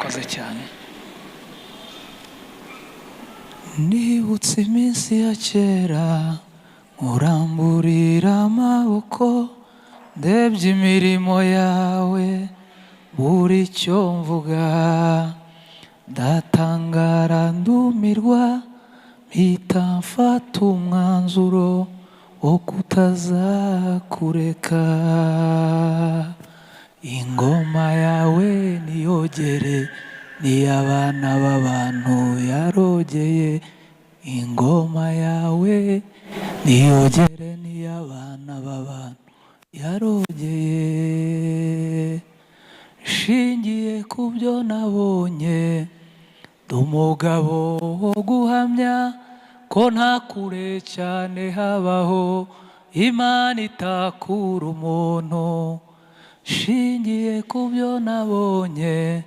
Murakoze cyane. Nibutse iminsi ya kera, nkuramburira amaboko, ndebye imirimo yawe, buri cyo mvuga. Ndatangara ndumirwa, mpita mfata umwanzuro wo kutazakureka. Ingoma yawe niyogere, n'iy'abana b'abantu yarogeye. Ingoma yawe niyogere, n'iy'abana b'abantu yarogeye. Nshingiye ku byo nabonye, ndi umugabo wo guhamya ko nta kure cyane habaho Imana itakura umuntu. Nshingiye ku byo nabonye,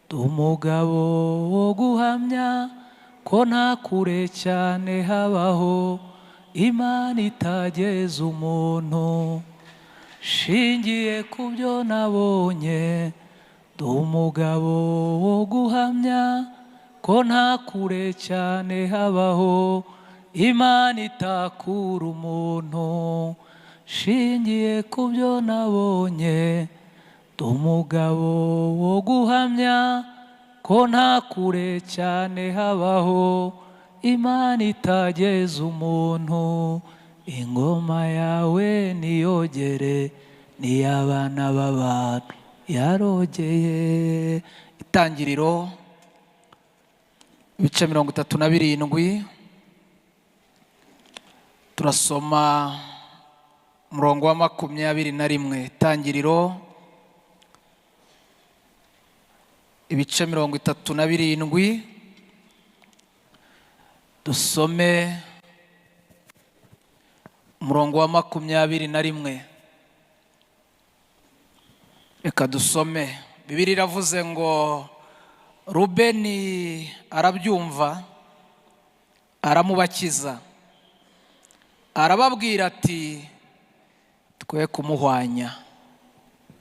ndi umugabo wo guhamya ko nta kure cyane habaho Imana itageza umuntu. Nshingiye ku byo nabonye, ndi umugabo wo guhamya ko nta kure cyane habaho Imana itakura umuntu. Nshingiye ku byo nabonye, ndi umugabo wo guhamya ko nta kure cyane habaho Imana itageza umuntu. Ingoma yawe niyogere, n'iy'abana b'abantu yarogeye. Itangiriro ibice 37, turasoma umurongo wa 21. Itangiriro ibice 37, dusome umurongo wa 21. Reka dusome. Bibiliya iravuze ngo: "Rubeni arabyumva, aramubakiza, arababwira ati: 'Twe kumuhwanya.'"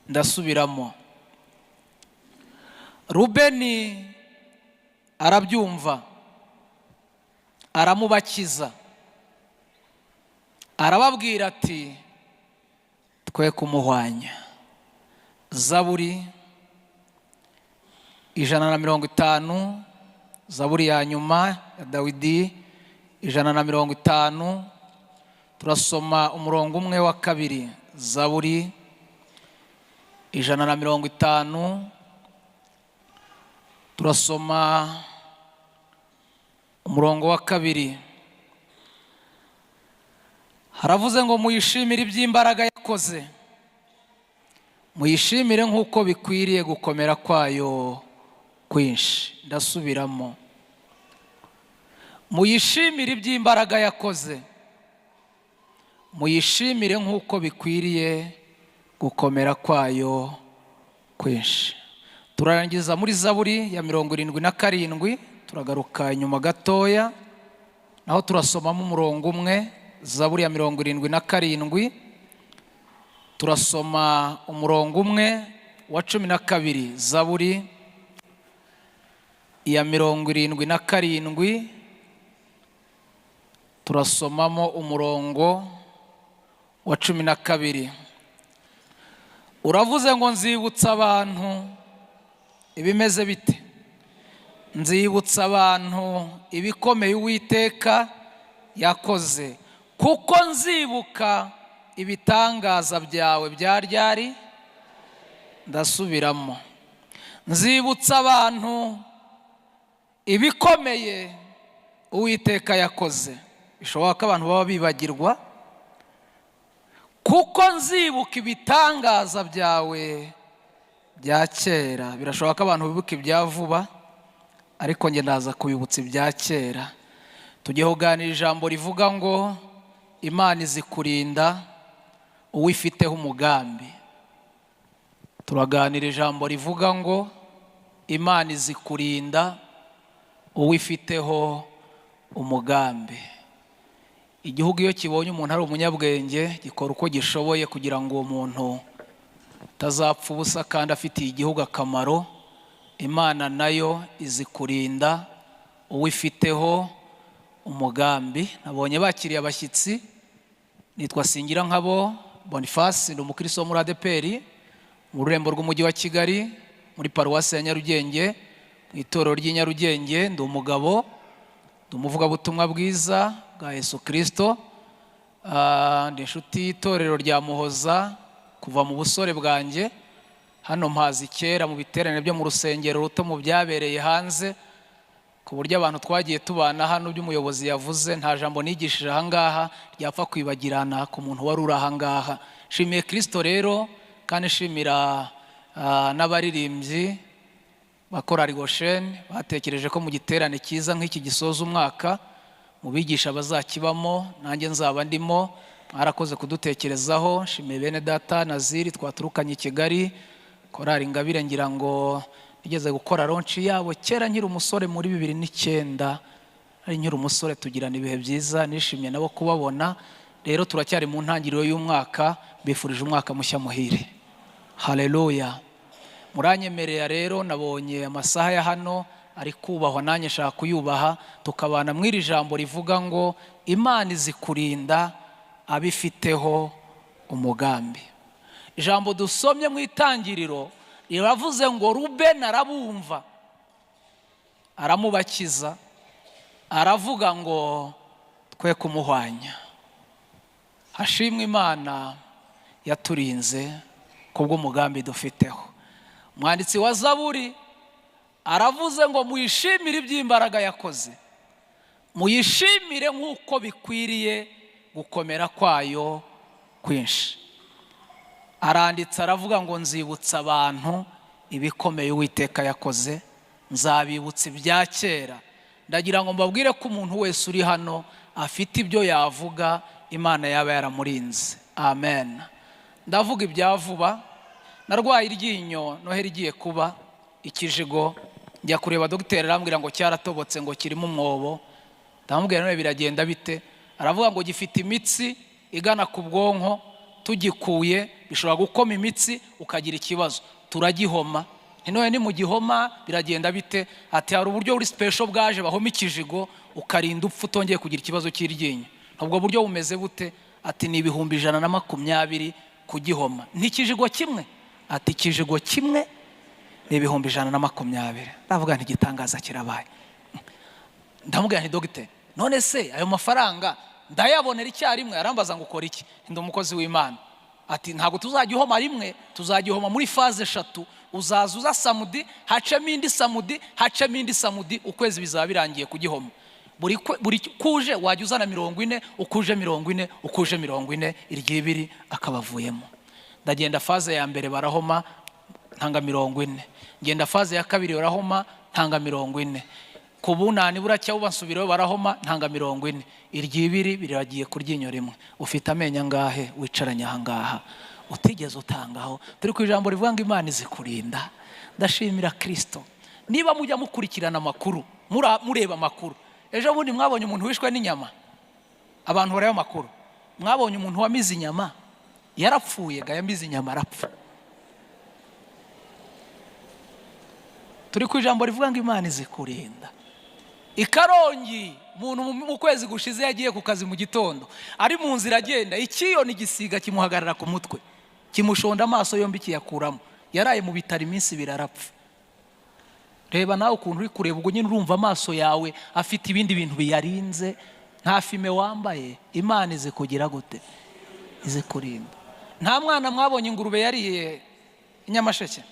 Ndasubiramo: Rubeni arabyumva, aramubakiza, arababwira ati: "Twe kumuhwanya." Zaburi 150, zaburi ya nyuma ya Dawidi, 150, turasoma umurongo umwe wa kabiri. Zaburi 150, turasoma umurongo wa kabiri. Haravuze ngo: "Muyishimire iby'imbaraga yakoze, muyishimire nk'uko bikwiriye gukomera kwayo kwinshi." Ndasubiramo: muyishimire iby'imbaraga yakoze, muyishimire nk'uko bikwiriye gukomera kwayo kwinshi. Turarangiza muri Zaburi ya 77, turagaruka inyuma gatoya, naho turasomamo umurongo umwe. Zaburi ya 77, turasoma umurongo umwe wa 12. Zaburi ya 77, turasomamo umurongo wa 12. Uravuze ngo: "Nzibutsa abantu ibimeze bite? Nzibutsa abantu ibikomeye Uwiteka yakoze, kuko nzibuka ibitangaza byawe bya ryari." Ndasubiramo: nzibutsa abantu ibikomeye Uwiteka yakoze. Bishoboka ko abantu baba bibagirwa. Kuko nzibuka ibitangaza byawe bya kera. Birashoboka ko abantu bibuka ibya vuba, ariko njye ndaza kubibutsa ibya kera. Tugiye kuganira ijambo rivuga ngo: "Imana izi kurinda uwifiteho umugambi." Turaganira ijambo rivuga ngo: "Imana izi kurinda uwifiteho umugambi." Igihugu iyo kibonye umuntu ari umunyabwenge, gikora uko gishoboye kugira ngo uwo muntu atazapfa ubusa kandi afitiye igihugu akamaro. Imana nayo izi kurinda uwifiteho umugambi. Nabonye bakiriye abashyitsi. Nitwa Singira Nkabo Boniface, ndi umukristo wo muri ADEPR mu rurembo rw'Umujyi wa Kigali, muri Paruwasi ya Nyarugenge, mu itorero ry'i Nyarugenge. Ndi umugabo, ndi umuvugabutumwa bwiza bwa Yesu Kirisito. Ndi inshuti y'itorero rya Muhoza kuva mu busore bwanjye. Hano mpazi kera mu biterane byo mu rusengero ruto, mu byabereye hanze, ku buryo abantu twagiye tubana hano by'umuyobozi yavuze, nta jambo nigishije ahangaha ryapfa kwibagirana ku muntu wari uri ahangaha. Nshimiye Kirisito rero, kandi nshimira n'abaririmbyi bakora Gosheni batekereje ko mu giterane cyiza nk'iki gisoza umwaka, mu bigisha bazakibamo nanjye nzaba ndimo. Mwarakoze kudutekerezaho. Nshimiye bene data Naziri twaturukanye i Kigali, Korari Ingabire. Ngira ngo nigeze gukora launch yabo kera nkiri umusore, muri 2009 ari nkiri umusore, tugirana ibihe byiza. Nishimye nabo kubabona. Rero turacyari mu ntangiriro y'umwaka, mbifurije umwaka mushya muhire. Haleluya! Muranyemerera rero, nabonye amasaha ya hano ari kubahwa, nanjye nshaka kuyubaha, tukabana mu iri jambo rivuga ngo Imana izi kurinda abifiteho umugambi. Ijambo dusomye mu Itangiriro riravuze ngo Rubeni arabumva, aramubakiza, aravuga ngo twe kumuhwanya. Hashimwe Imana yaturinze kubw'umugambi dufiteho. Umwanditsi wa Zaburi aravuze ngo muyishimire iby'imbaraga yakoze, muyishimire nk'uko bikwiriye gukomera kwayo kwinshi. Aranditse aravuga ngo nzibutsa abantu ibikomeye Uwiteka yakoze, nzabibutsa ibya kera. Ndagira ngo mbabwire ko umuntu wese uri hano afite ibyo yavuga Imana yaba yaramurinze. Amen. Ndavuga ibya vuba. Narwaye iryinyo Noheli igiye kuba, ikijigo. Njya kureba dogiteri, arambwira ngo cyaratobotse, ngo kirimo umwobo. Ndamubwira: "None biragenda bite?" Aravuga ngo gifite imitsi igana ku bwonko, tugikuye bishobora gukoma imitsi ukagira ikibazo, turagihoma. None ni mu gihoma biragenda bite? Ati hari uburyo buri special bwaje, bahoma ikijigo ukarinda upfa utongeye kugira ikibazo cy'iryinyo. Ubwo buryo bumeze bute? Ati ni 120,000 kugihoma. Ntikijigo kimwe? Ati ikijigo kimwe ni 120,000. Ndavuga nti igitangaza kirabaye. Ndamubwira nti: "Dogiteri, none se ayo mafaranga ndayabonera icyarimwe?" Arambaza ngo ukora iki? Ndi umukozi w'Imana. Ati ntabwo tuzajya uhoma rimwe, tuzajya uhoma muri phase eshatu. Uzaza uza samedi, hacemo indi samedi, hacemo indi samedi, ukwezi bizaba birangiye kugihoma. Buri kuje wajya uzana 40, ukuje 40, ukuje 40, iry'ibiri akabavuyemo. Ndagenda, phase ya mbere barahoma, ntanga 40. Ngenda, phase ya kabiri barahoma, ntanga 40. Ku bunani buracya buba, nsubirayo barahoma, ntanga 40. Iry'ibiri biragiye ku ryinyo rimwe. Ufite amenyo angahe wicaranye aha ngaha utigeze utangaho? Turi ku ijambo rivuga ngo Imana izi kurinda. Ndashimira Kirisito. Niba mujya mukurikirana amakuru, mureba amakuru, ejo bundi mwabonye umuntu wishwe n'inyama. Abantu bareba amakuru, mwabonye umuntu wamize inyama yarapfuye ga, yamize inyama arapfa. Turi ku ijambo rivuga ngo Imana izi kurinda. I Karongi umuntu mu kwezi gushize yagiye ku kazi mu gitondo, ari mu nzira agenda, ikiyoni igisiga kimuhagarara ku mutwe, kimushonda amaso yombi kiyakuramo. Yaraye mu bitaro iminsi 2 arapfa. Reba nawe ukuntu uri kureba, ubwo nyine urumva amaso yawe afite ibindi bintu biyarinze, nta fumé wambaye. Imana izi kugira gute? Izi kurinda. Nta mwana mwabonye ingurube yariye i Nyamasheke?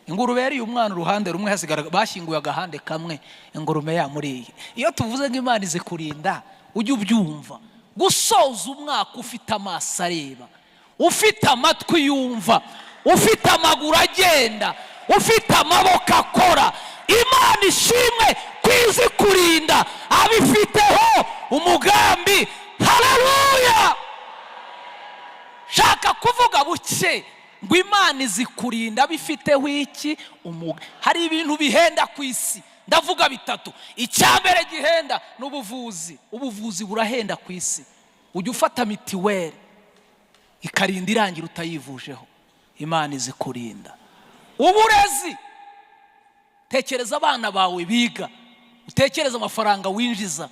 Ingurube yariye umwana uruhande rumwe, hasigara bashyinguye agahande kamwe, ingurube yamuriye. Iyo tuvuze ngo Imana izi kurinda, ujye ubyumva. Gusoza umwaka ufite amaso areba, ufite amatwi yumva, ufite amaguru agenda, ufite amaboko akora, Imana ishimwe ko izi kurinda abifiteho umugambi. Haleluya! Shaka kuvuga buke ngo Imana izi kurinda abifiteho iki? Hari ibintu bihenda ku isi, ndavuga bitatu. Icya mbere gihenda ni ubuvuzi. Ubuvuzi burahenda ku isi. Ujya ufata mitiweli ikarinda irangira utayivujeho. Imana izi kurinda. Uburezi. Tekereza abana bawe biga, utekereze amafaranga winjiza.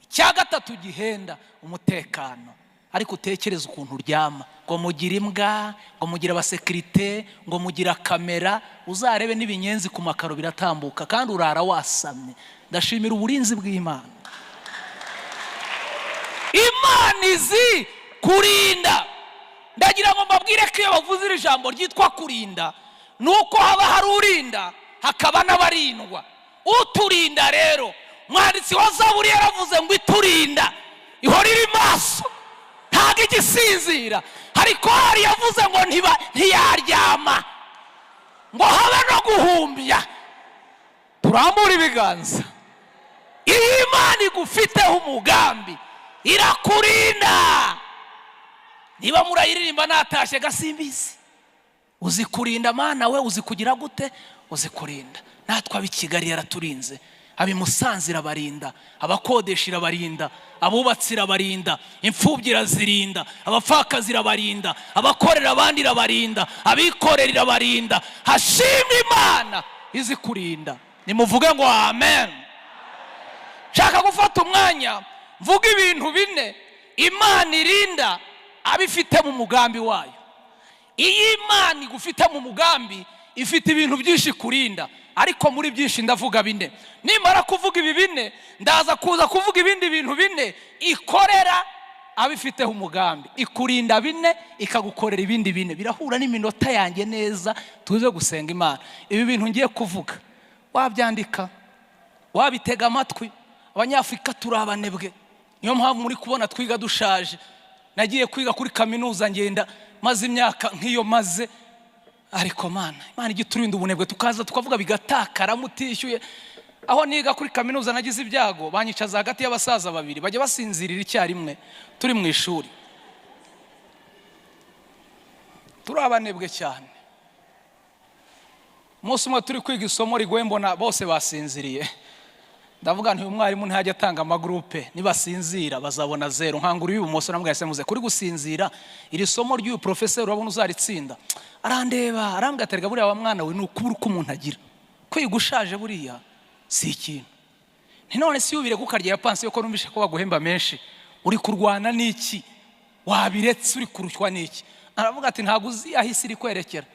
Icya gatatu gihenda, umutekano. Ariko utekereze ukuntu uryama, ngo mugire imbwa, ngo mugire abasekirite, ngo mugire kamera, uzarebe n'ibinyenzi ku makaro biratambuka, kandi urara wasamye. Ndashimira uburinzi bw'Imana. Imana izi kurinda. Ndagira ngo mbabwire ko iyo bavuze iri jambo ryitwa kurinda, ni uko haba hari urinda, hakaba n'abarindwa. Uturinda rero, umwanditsi wa Zaburi yaravuze ngo iturinda ihora iri maso, ntabwo igisinzira. Hari korari yavuze ngo ntiyaryama ngo habe no guhumbya. Turambure ibiganza. Iyo Imana igufiteho umugambi, irakurinda. Niba murayiririmba natashye gasimbizi, uzi kurinda Mana we, uzi kugira gute, uzi kurinda. Natwe ab'i Kigali yaraturinze, ab'i Musanze irabarinda, abakodesha irabarinda, abubatsi irabarinda, imfubyi irazirinda, abapfakazi irabarinda, abakorera abandi irabarinda, abikorera irabarinda. Hashimwe Imana izi kurinda. Nimuvuge ngo amen. Nshaka gufata umwanya mvuga ibintu bine Imana irinda abifite mu mugambi wayo. Iyo Imana igufite mu mugambi, ifite ibintu byinshi kurinda, ariko muri byinshi ndavuga bine. Nimara kuvuga ibi bine, ndaza kuza kuvuga ibindi bintu bine ikorera abifiteho umugambi. Ikurinda bine, ikagukorera ibindi bine. Birahura n'iminota yanjye neza, tuze gusenga Imana. Ibi bintu ngiye kuvuga wabyandika, wabitega amatwi. Abanyafurika turi abanebwe, niyo mpamvu muri kubona twiga dushaje. Nagiye kwiga kuri kaminuza, ngenda maze imyaka nk'iyo maze, ariko Mana, Imana ijya iturinda ubunebwe, tukaza tukavuga bigatakara mutishyuye. Aho niga kuri kaminuza nagize ibyago, banyicaza hagati y'abasaza babiri bajya basinzirira icyarimwe turi mu ishuri. Turi abanebwe cyane. Umunsi umwe turi kwiga isomo rigoye, mbona bose basinziriye. Ndavuga nti uyu mwarimu ntajya atanga amagurupe, nibasinzira bazabona zeru. Nkangura uw'ibumoso, namubwira se muze kuri gusinzira, iri somo ry'uyu porofeseri urabona uzaritsinda? Arandeba, arambwira ati: "Erega buriya wa mwana we, ni ukubura uko umuntu agira kwiga ushaje, buriya si ikintu." Nti none si ubireka ukarya ya pansiyo, ko numvishe ko baguhemba menshi, uri kurwana n'iki? Wabiretse, uri kurushywa n'iki? Aravuga ati: "Ntabwo uzi aho isi iri kwerekera,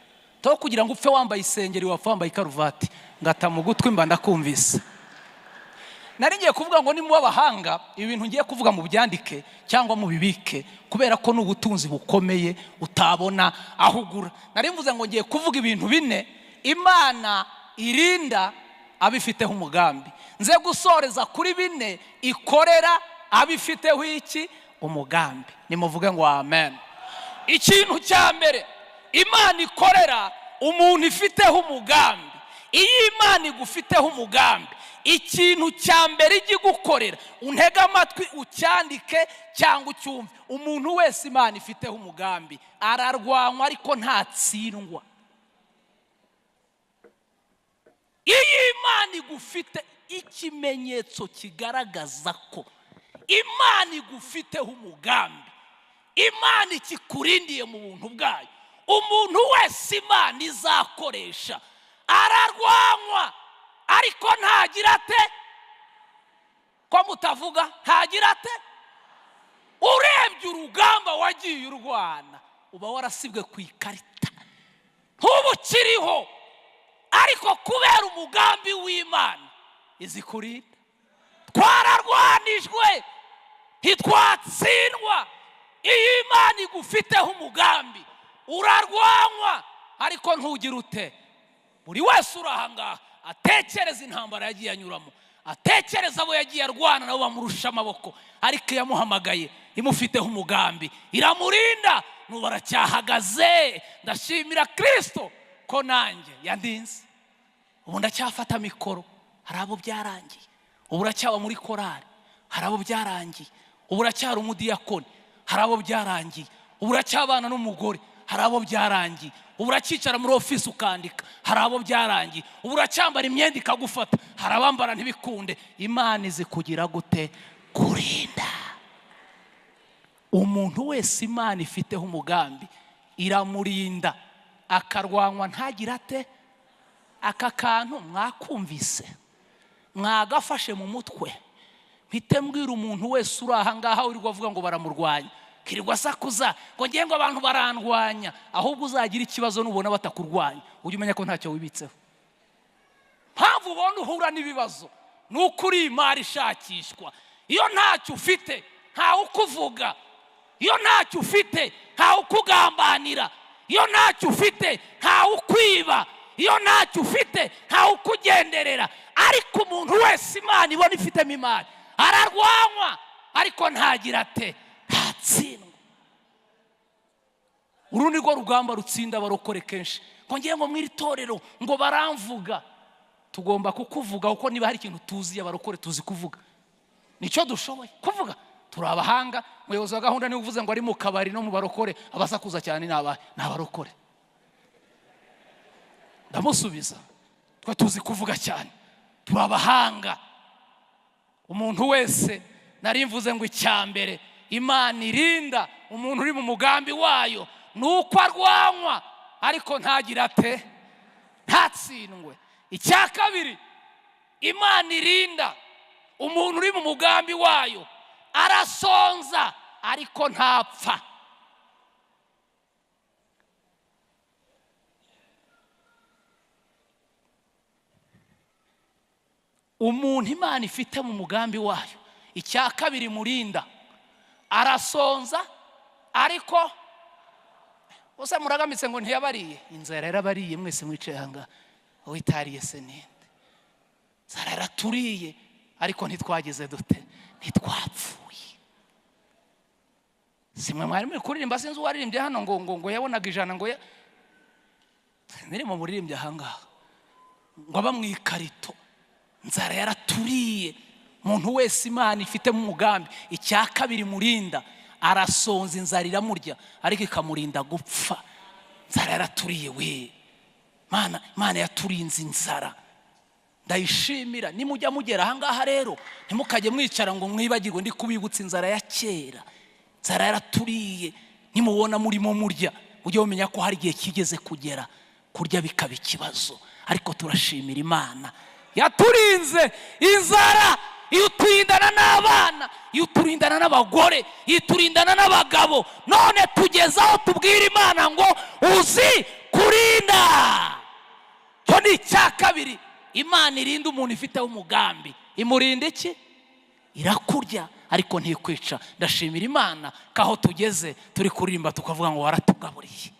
aho kugira ngo upfe wambaye isengeri wapfa wambaye ikaruvati." Ngata mu gutwi, mba ndakumvise. Nari ngiye kuvuga ngo nimuba abahanga, ibi bintu ngiye kuvuga mubyandike cyangwa mubibike, kubera ko ni ubutunzi bukomeye utabona aho ugura. Nari mvuze ngo ngiye kuvuga ibintu bine Imana irinda abifiteho umugambi, nze gusoreza kuri bine ikorera abifiteho iki? Umugambi. Nimuvuge ngo amen. Ikintu cya mbere Imana ikorera umuntu ifiteho umugambi, iyo Imana igufiteho umugambi, ikintu cya mbere ijya igukorera, untege amatwi, ucyandike cyangwa ucyumve: umuntu wese Imana ifiteho umugambi ararwanywa ariko ntatsindwa. Iyo Imana igufite, ikimenyetso kigaragaza ko Imana igufiteho umugambi, Imana ikikurindiye mu buntu bwayo, umuntu wese Imana izakoresha ararwanywa ariko ntagira ate? Ko mutavuga? Ntagira ate? Urebye urugamba wagiye urwana, uba warasibwe ku ikarita, ntuba ukiriho, ariko kubera umugambi w'Imana izi kurinda. Twararwanijwe ntitwatsindwa. Iyo Imana igufiteho umugambi, urarwanywa ariko ntugire ute? Buri wese uri aha ngaha atekereza intambara yagiye anyuramo, atekereza abo yagiye arwana nabo bamurusha amaboko, ariko iyo yamuhamagaye imufiteho umugambi iramurinda, n'ubu aracyahagaze. Ndashimira Kirisito ko nanjye yandinze, ubu ndacyafata mikoro. Hari abo byarangiye. Ubu uracyaba muri korari, hari abo byarangiye. Ubu uracyari umudiyakoni, hari abo byarangiye. Ubu uracyabana n'umugore, hari abo byarangiye. Ubu uracyicara muri ofisi ukandika, hari abo byarangiye. Ubu uracyambara imyenda ikagufata, hari abambara ntibikunde. Imana izi kugira gute? Kurinda. Umuntu wese Imana ifiteho umugambi iramurinda, akarwanywa ntagire ate? Aka kantu mwakumvise, mwagafashe mu mutwe. Mpite mbwira umuntu wese uri aha ngaha wirirwa avuga ngo baramurwanya, kirirwa asakuza ngo ngiye ngo abantu barandwanya, ahubwo uzagira ikibazo nubona batakurwanya ujye umenya ko ntacyo wibitseho. Mpamvu ubona uhura n'ibibazo ni uko uri imari ishakishwa. Iyo ntacyo ufite ntawe ukuvuga, iyo ntacyo ufite ntawe ukugambanira, iyo ntacyo ufite ntawe ukwiba, iyo ntacyo ufite ntawe ukugenderera. Ariko umuntu wese Imana ibona ifitemo imari ararwanywa, ariko ntagira ate, ntatsindwa. Uru ni rwo rugamba rutsinda abarokore kenshi, ngo ngiye ngo mu iri torero ngo baramvuga. Tugomba kukuvuga kuko niba hari ikintu tuzi abarokore tuzi kuvuga, nicyo dushoboye kuvuga, turi abahanga. Umuyobozi wa gahunda niwe uvuze ngo ari mu kabari no mu barokore abasakuza cyane ni abarokore. Ndamusubiza, twe tuzi kuvuga cyane, turi abahanga. Umuntu wese nari mvuze ngo icya mbere Imana irinda umuntu uri mu mugambi wayo ni uko arwanywa ariko ntagire ate, ntatsindwe. Icya kabiri Imana irinda umuntu uri mu mugambi wayo arasonza ariko ntapfa. Umuntu Imana ifite mu mugambi wayo, icya kabiri murinda arasonza ariko bose muragamitse ngo ntiyabariye. Inzara yarabariye mwese mwicaye aha ngaha, uwitariye se ninde? Inzara yaraturiye ariko ntitwagize dute, ntitwapfuye. Simwe mwari muri kuririmba, sinzi uwaririmbye hano ngo ngo ngo yabonaga ijana ngo nirimo muririmbye aha ngaha ngo aba mu ikarito. Inzara yaraturiye. Umuntu wese Imana ifitemo umugambi, icya kabiri murinda arasonza, inzara iramurya ariko ikamurinda gupfa. Inzara yaraturiye we, Imana yaturinze inzara, ndayishimira. Nimujya mugera aha ngaha rero ntimukajye mwicara ngo mwibagirwe, ndi kubibutsa inzara ya kera. Inzara yaraturiye, nimubona murimo murya ujye mumenya ko hari igihe kigeze kugera kurya bikaba ikibazo, ariko turashimira Imana yaturinze inzara. Iyo uturindana n'abana, iyo uturindana n'abagore, iyo uturindana n'abagabo, none tugeze aho tubwira Imana ngo uzi kurinda. Cyo ni icya kabiri Imana irinda umuntu ifiteho umugambi. Imurinda iki? Irakurya ariko ntikwica. Ndashimira Imana ko aho tugeze turi kuririmba tukavuga ngo waratugaburiye.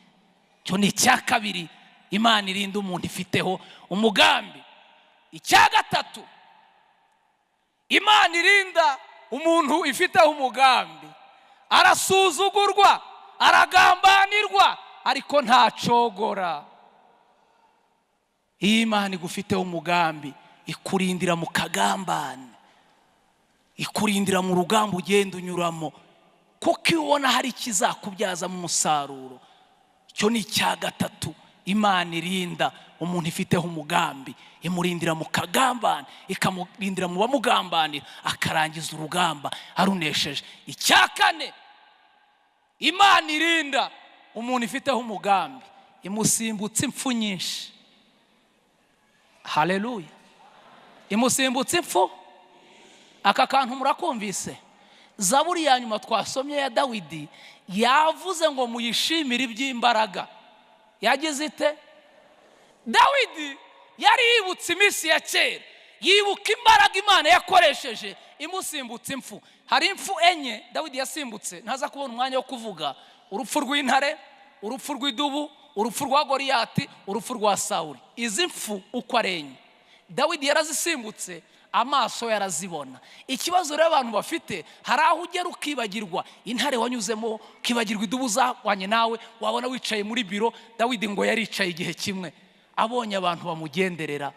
Cyo ni icya kabiri Imana irinda umuntu ifiteho umugambi. Icya gatatu Imana irinda umuntu ifiteho umugambi arasuzugurwa, aragambanirwa ariko ntacogora. Iyo Imana igufiteho umugambi ikurindira mu kagambane, ikurindira mu rugamba ugenda unyuramo, kuko iyo ubona hari ikizakubyazamo umusaruro. Icyo ni icya gatatu Imana irinda umuntu ifiteho umugambi, imurindira mu kagambane, ikamurindira mu bamugambanira, akarangiza urugamba arunesheje. Icya kane Imana irinda umuntu ifiteho umugambi, imusimbutsa impfu nyinshi. Haleluya! Imusimbutsa impfu. Aka kantu murakumvise? Zaburi ya nyuma twasomye ya Dawidi yavuze ngo muyishimire iby'imbaraga. Yagize ite? Dawidi yari yibutse iminsi ya kera, yibuka imbaraga Imana yakoresheje imusimbutsa impfu. Hari impfu enye Dawidi yasimbutse, ntaza kubona umwanya wo kuvuga: urupfu rw'intare, urupfu rw'idubu, urupfu rwa Goliyati, urupfu rwa Sawuli. Izi mfu uko ari enye Dawidi yarazisimbutse, amaso yarazibona. Ikibazo rero abantu bafite, hari aho ugera ukibagirwa intare wanyuzemo, ukibagirwa idubu zahwanye nawe, wabona wicaye muri biro. Dawidi ngo yaricaye igihe kimwe abonye abantu bamugenderera,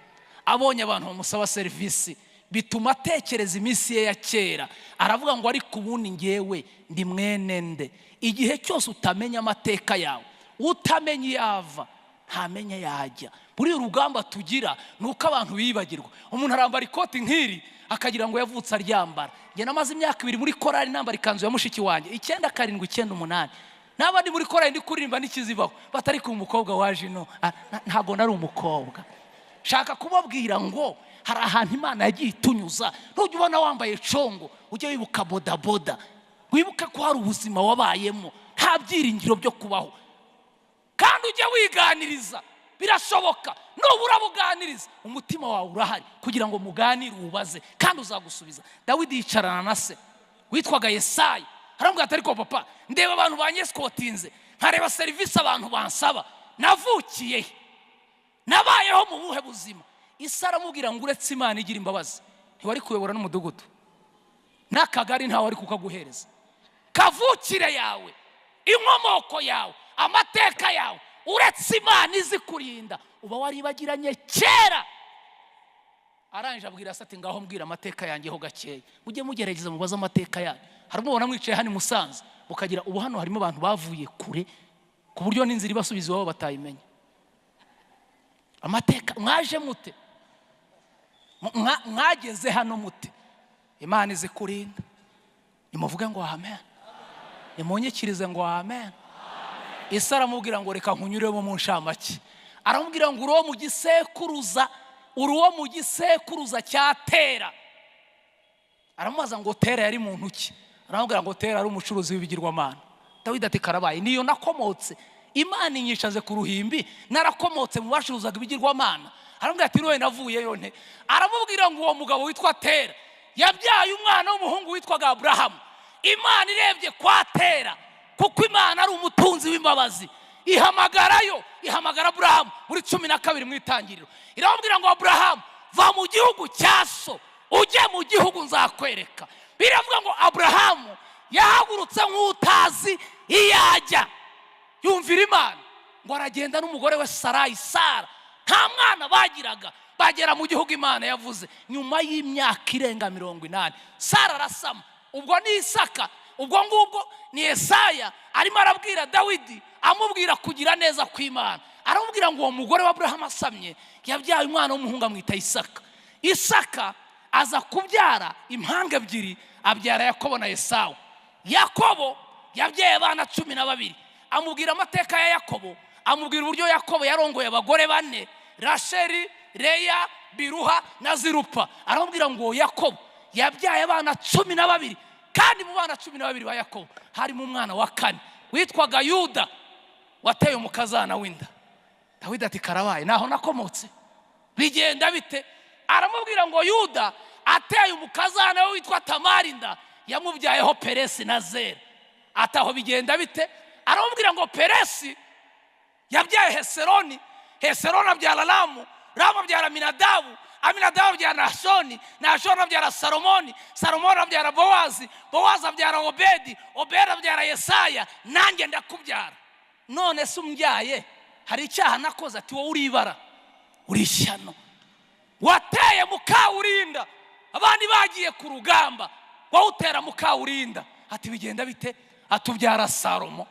abonye abantu bamusaba serivisi, bituma atekereza iminsi ye ya kera. Aravuga ngo ariko ubundi ngewe ndi mwene nde? Igihe cyose utamenya amateka yawe, utamenya iyo ava ntamenya yajya. Buriya urugamba tugira ni uko abantu bibagirwa. Umuntu arambara ikoti nk'iri akagira ngo yavutse aryambara. Njye namaze imyaka 2 muri korali nambara ikanzu ya mushiki wanjye, 9 7 9 8. Naba ndi muri korali ndi kuririmba n'ikizibaho, batari ku mukobwa waje ino, ntabwo nari umukobwa. Shaka kubabwira ngo hari ahantu Imana yagiye itunyuza. Ntujya ubona wambaye congo, ujye wibuka bodaboda, wibuke ko hari ubuzima wabayemo nta byiringiro byo kubaho. Kandi ujye wiganiriza, birashoboka nubura buganiriza, umutima wawe urahari kugira ngo muganire, uwubaze kandi uzagusubiza. Dawidi yicarana na se witwaga Yesayi, aramubwira ati: "Ariko papa, ndeba abantu banyesikotinze, nkareba serivisi abantu bansaba, navukiye he? Nabayeho mu buhe buzima?" Isi aramubwira ngo: "Uretse Imana igira imbabazi, ntiwari kuyobora n'umudugudu n'akagari, ntawe wari kukaguhereza. Kavukire yawe, inkomoko yawe, amateka yawe, uretse Imana izi kurinda, uba waribagiranye kera." Arangije abwira se ati: "Ngaho mbwira amateka yanjye ho gakeya." Mujye mugerageza mubaze amateka yanyu. Harimo ubona mwicaye hano i Musanze, mukagira ubu hano harimo abantu bavuye kure ku buryo n'inzira ibasubiza iwabo batayimenya. Amateka, mwaje mute? Mwageze hano mute? Imana izi kurinda. Nimuvuge ngo amen, nimunyikirize ngo amen. Isi aramubwira ngo: "Reka nkunyuremo mu nshamake." Aramubwira ngo: "Uri uwo mu gisekuruza, uri uwo mu gisekuruza cya Tera." Aramubaza ngo: "Tera yari muntu ki?" Aramubwira ngo: "Tera ari umucuruzi w'ibigirwamana." Dawidi ati: "Karabaye, niyo nakomotse. Imana inyishaze ku ruhimbi, narakomotse mu bacuruzaga ibigirwamana." Aramubwira ati: "Niwe navuyeyo nte?" Aramubwira ngo: "Uwo mugabo witwa Tera yabyaye umwana w'umuhungu witwaga Aburahamu. Imana irebye kwa Tera, kuko Imana ari umutunzi w'imbabazi, ihamagarayo, ihamagara Aburahamu muri 12 mu Itangiriro, iramubwira ngo: 'Aburahamu, va mu gihugu cya so ujye mu gihugu nzakwereka.' Biravuga ngo Aburahamu yahagurutse nk'utazi iyo ajya, yumvira Imana." Ngo aragenda n'umugore we Sarayi, Sara. Nta mwana bagiraga. Bagera mu gihugu Imana yavuze nyuma y'imyaka irenga 80, Sara arasama. Ubwo ni Isaka. Ubwo ngubwo ni Yesaya arimo arabwira Dawidi, amubwira kugira neza kw'Imana. Aramubwira ngo uwo mugore wa Aburahamu asamye yabyaye umwana w'umuhungu, amwita Isaka. Isaka aza kubyara impanga ebyiri, abyara Yakobo na Esawu. Yakobo yabyaye abana 12. Amubwira amateka ya Yakobo, amubwira uburyo Yakobo yarongoye abagore bane: Rasheli, Leya, Biruha na Zirupa. Aramubwira ngo Yakobo yabyaye abana 12, kandi mu bana 12 ba Yakobo harimo umwana wa kane witwaga Yuda wateye umukazana w'inda. Dawidi ati: "Karabaye, naho nakomotse, bigenda bite?" Aramubwira ngo Yuda ateye umukazana we witwa Tamari inda, yamubyayeho Peresi na Zera. Ataho bigenda bite? Aramubwira ngo Peresi yabyaye Heseroni, Heseroni abyara Ramu, Ramu abyara Aminadabu, Aminadabu abyara Nashoni, Nashoni abyara Salomoni, Salomoni abyara Bowazi, Bowazi abyara Obedi, Obedi abyara Yesaya, nanjye ndakubyara. None se umbyaye hari icyaha nakoze? Ati: "Wowe uribara, uri ishyano, wateye mukawurinda abandi bagiye ku rugamba, wowe utera mukawurinda." Ati: "Bigenda bite?" Atubyara Salomo,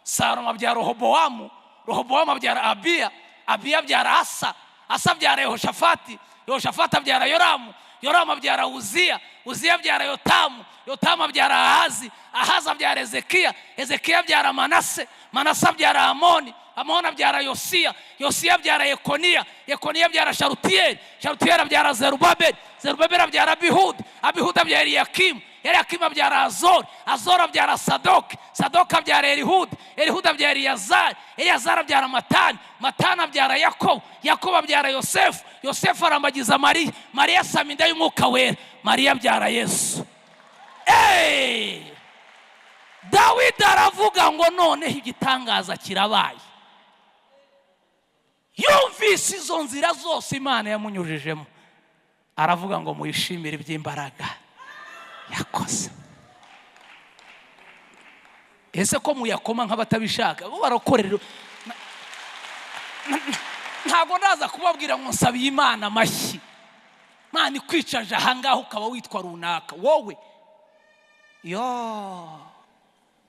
Salomo abyara Rohobowamu, Rohobowamu abyara Abiya, Abiya abyara Asa, Asa abyara Yehoshafati, Yehoshafati abyara Yoramu, Yoramu abyara Uziya, Uziya abyara Yotamu, Yotamu abyara Ahazi, Ahazi abyara Ezekiya, Ezekiya abyara Manase, Manase abyara Amoni, Amoni abyara Yosiya, Yosiya abyara Yekoniya, Yekoniya abyara Sharutiyeli, Sharutiyeli abyara Zerubabeli, Zerubabeli abyara Abihudi, Abihudi abyara Eliyakimu, Eliyakimu abyara Azori, Azori abyara Sadoki, Sadoki abyara Elihudi, Elihudi abyara Eliyazari, Eliyazari abyara Matani, Matani abyara Yakobo, Yakobo abyara Yosefu, Yosefu arambagiza Mariya, Mariya asama inda y'Umwuka Wera, Mariya abyara Yesu. Eee! Dawidi aravuga ngo noneho igitangaza kirabaye. Yumvise izo nzira zose Imana yamunyujijemo, aravuga ngo muyishimire iby'imbaraga yakoze. Ese ko muyakoma nk'abatabishaka? Bo barakorera. Ntabwo ndaza kubabwira ngo nsabiye Imana amashyi. Imana ikwicaje ahangaha ukaba witwa runaka, wowe yo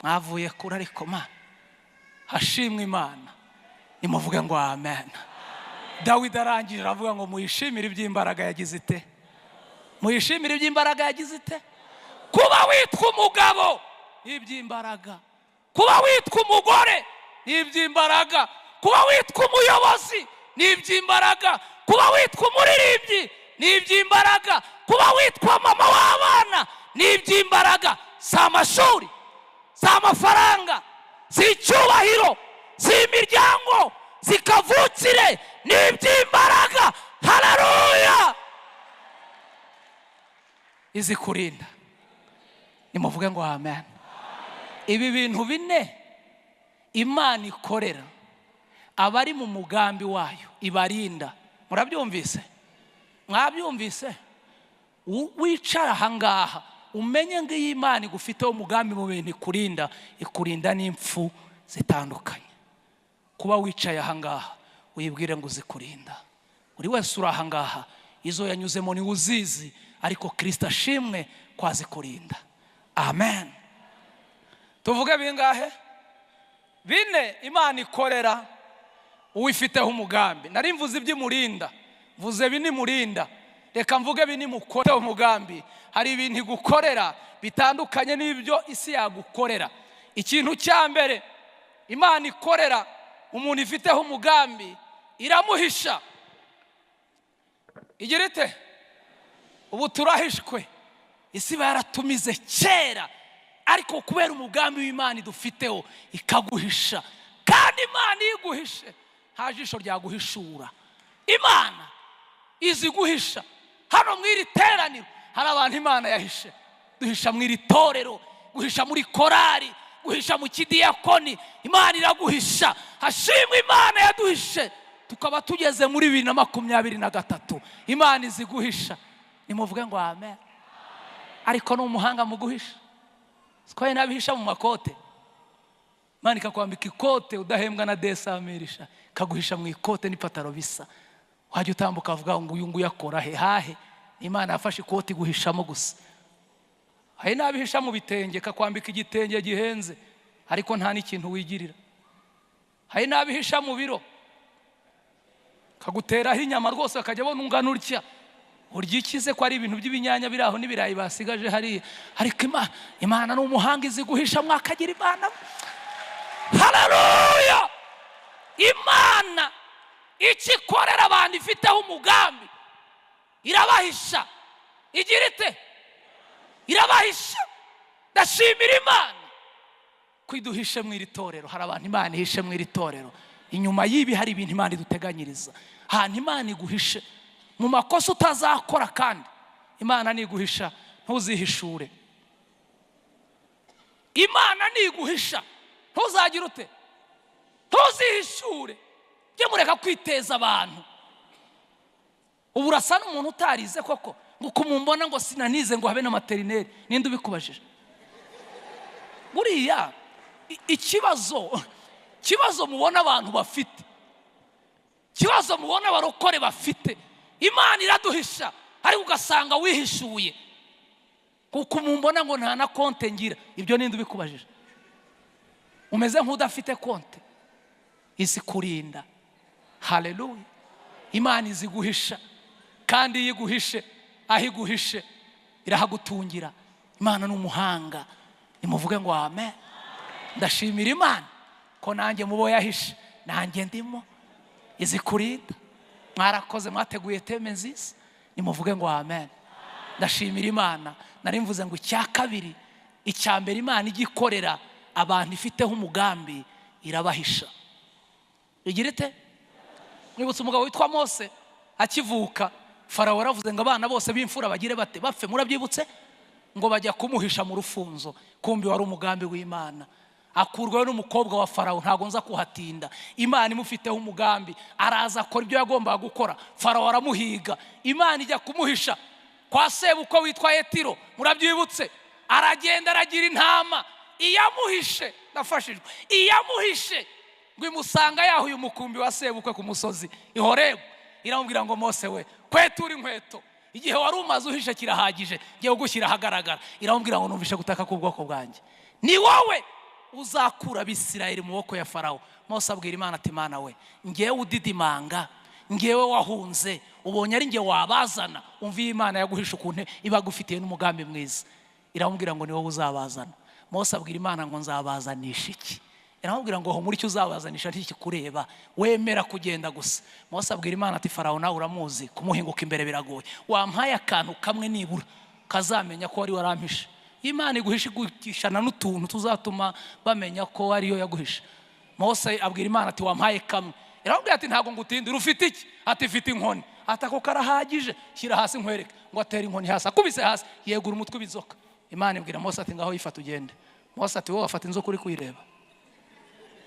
mwavuye kure, ariko mana hashimwe Imana. Nimuvuge ngo amen. Dawidi arangije aravuga ngo muyishimire iby'imbaraga yagize ite? Muyishimire iby'imbaraga yagize ite? Kuba witwa umugabo ni iby'imbaraga, kuba witwa umugore ni iby'imbaraga, kuba witwa umuyobozi ni iby'imbaraga, Kuba witwa umuririmbyi ni iby'imbaraga. Kuba witwa mama w'abana ni iby'imbaraga. Si amashuri, si amafaranga, si icyubahiro, si imiryango, si kavukire, ni iby'imbaraga. Hararuya! Izi kurinda. Nimuvuge ngo amen. Ibi bintu bine Imana ikorera abari mu mugambi wayo, ibarinda. Murabyumvise? Mwabyumvise? Wicara ahangaha umenye ngo iyi Imana igufiteho umugambi mu bintu ikurinda, ikurinda n'impfu zitandukanye. Kuba wicaye ahangaha, wibwire ngo uzikurinda. Buri wese uri ahangaha, izo yanyuzemo niwe uzizi, ariko Kirisita ashimwe ko azikurinda. Amen. Tuvuge bingahe? Bine Imana ikorera uwifiteho umugambi. Nari mvuze iby'imurinda, mvuze bine imurinda, reka mvuge bine imukoreho umugambi. Hari ibintu igukorera bitandukanye n'ibyo isi yagukorera. Ikintu cya mbere Imana ikorera umuntu ifiteho umugambi, iramuhisha. Igira ite? Ubu turahishwe. Isi iba yaratumize kera, ariko kubera umugambi w'Imana idufiteho ikaguhisha. Kandi Imana iyo iguhishe, nta jisho ryaguhishura. Imana izi guhisha. Hano mu iri teraniro hari abantu Imana yahishe. Duhisha mu iri torero, guhisha muri korari, guhisha mu kidiyakoni. Imana iraguhisha. Hashimwe Imana yaduhishe tukaba tugeze muri 2023. Imana izi guhisha. Nimuvuge ngo amen. Ariko ni umuhanga mu guhisha. Siko n'abihisha mu makote. Imana ikakwambika ikote udahembwa na desamirisha, ikaguhisha mu ikote n'ipataro bisa. Wajya utambuka avuga ngo uyu nguyu akora he hahe? Imana yafashe ikoti iguhishamo gusa. Hari n'abihisha mu bitenge, ikakwambika igitenge gihenze ariko nta n'ikintu wigirira. Hari n'abihisha mu biro, kaguteraho inyama rwose, bakajya abona ungana utya. Urya ikize ko ari ibintu by'ibinyanya biri aho n'ibirayi basigaje hariya? Ariko Imana ni umuhanga, izi guhisha. Mwakagira Imana. Hararuya! Imana icyo ikorera abantu ifiteho umugambi, irabahisha. Igira ite? Irabahisha. Ndashimira Imana ko iduhishe mu iri torero. Hari abantu Imana ihishe mu iri torero. Inyuma y'ibi hari ibintu Imana iduteganyiriza. Ahantu Imana iguhishe mu makosa utazakora, kandi Imana niguhisha ntuzihishure. Imana niguhisha ntuzagire ute? Ntuzihishure. Jye mureka kwiteza abantu. Ubu urasa n'umuntu utarize koko, ngo ukumumbona ngo sinanize, ngo habe na maternelle. Ninde ubikubajije? Buriya ikibazo mubona abantu bafite, ikibazo mubona abarokore bafite, Imana iraduhisha ariko ugasanga wihishuye. Kuko mumbona ngo nta na konte ngira, ibyo ninde ubikubajije? Umeze nk'udafite konte. Izi kurinda. Haleluya! Imana izi guhisha, kandi iyo iguhishe, aho iguhishe irahagutungira. Imana ni umuhanga. Nimuvuge ngo amen. Ndashimira Imana ko nanjye mubo yahishe nanjye ndimo. Izi kurinda. Mwarakoze, mwateguye thème nziza. Nimuvuge ngo amen. Ndashimira Imana. Nari mvuze ngo icya kabiri, icya mbere Imana ijya ikorera abantu ifiteho umugambi, irabahisha. Igira ite? Mwibutse umugabo witwa Mose akivuka, Farawo yaravuze ngo abana bose b'imfura bagire bate? Bapfe. Murabyibutse? Ngo bajya kumuhisha mu rufunzo, kumbi wari umugambi w'Imana. Akurwayo n'umukobwa wa Farawo. Ntabwo nza kuhatinda. Imana imufiteho umugambi, araza akora ibyo yagombaga gukora. Farawo aramuhiga, Imana ijya kumuhisha kwa sebukwe witwa Yetiro. Murabyibutse? Aragenda aragira intama. Iyamuhishe, ndafashijwe, iyamuhishe ngo imusanga yahuye umukumbi wa sebukwe ku musozi i Horebu. Iramubwira ngo: "Mose we, kwetura inkweto, igihe wari umaze uhishe kirahagije, ngiye kugushyira ahagaragara." Iramubwira ngo: "Numvishe gutaka k'ubwoko bwanjye, ni wowe uzakura Abisirayeli mu maboko ya Farawo." Mose abwira Imana ati: "Imana we, ngewe udidimanga, ngewe wahunze, ubonye ari nge wabazana?" Umva iyo Imana yaguhisha ukuntu iba agufitiye n'umugambi mwiza. Iramubwira ngo: "Ni wowe uzabazana." Mose abwira Imana ngo: "Nzabazanisha iki?" Iramubwira ngo humura, icyo uzabazanisha ntikikureba, wemera kugenda gusa. Mose abwira Imana ati: "Farawo nawe uramuzi, kumuhinguka imbere biragoye. Wampaye akantu kamwe nibura kazamenya ko wari warampishe." Imana iguhisha, igukishana n'utuntu tuzatuma bamenya ko ariyo yaguhishe. Mose abwira Imana ati: "Wampaye kamwe." Iramubwira ati: "Ntabwo ngutindira, ufite iki?" Ati: "Mfite inkoni." Ati: "Ako karahagije, shyira hasi nkwereke." Ngo atere inkoni hasi, akubise hasi yegura umutwe w'inzoka. Imana ibwira Mose ati: "Ngaho yifata ugende." Mose ati: "Wowe wafata inzoka uri kuyireba?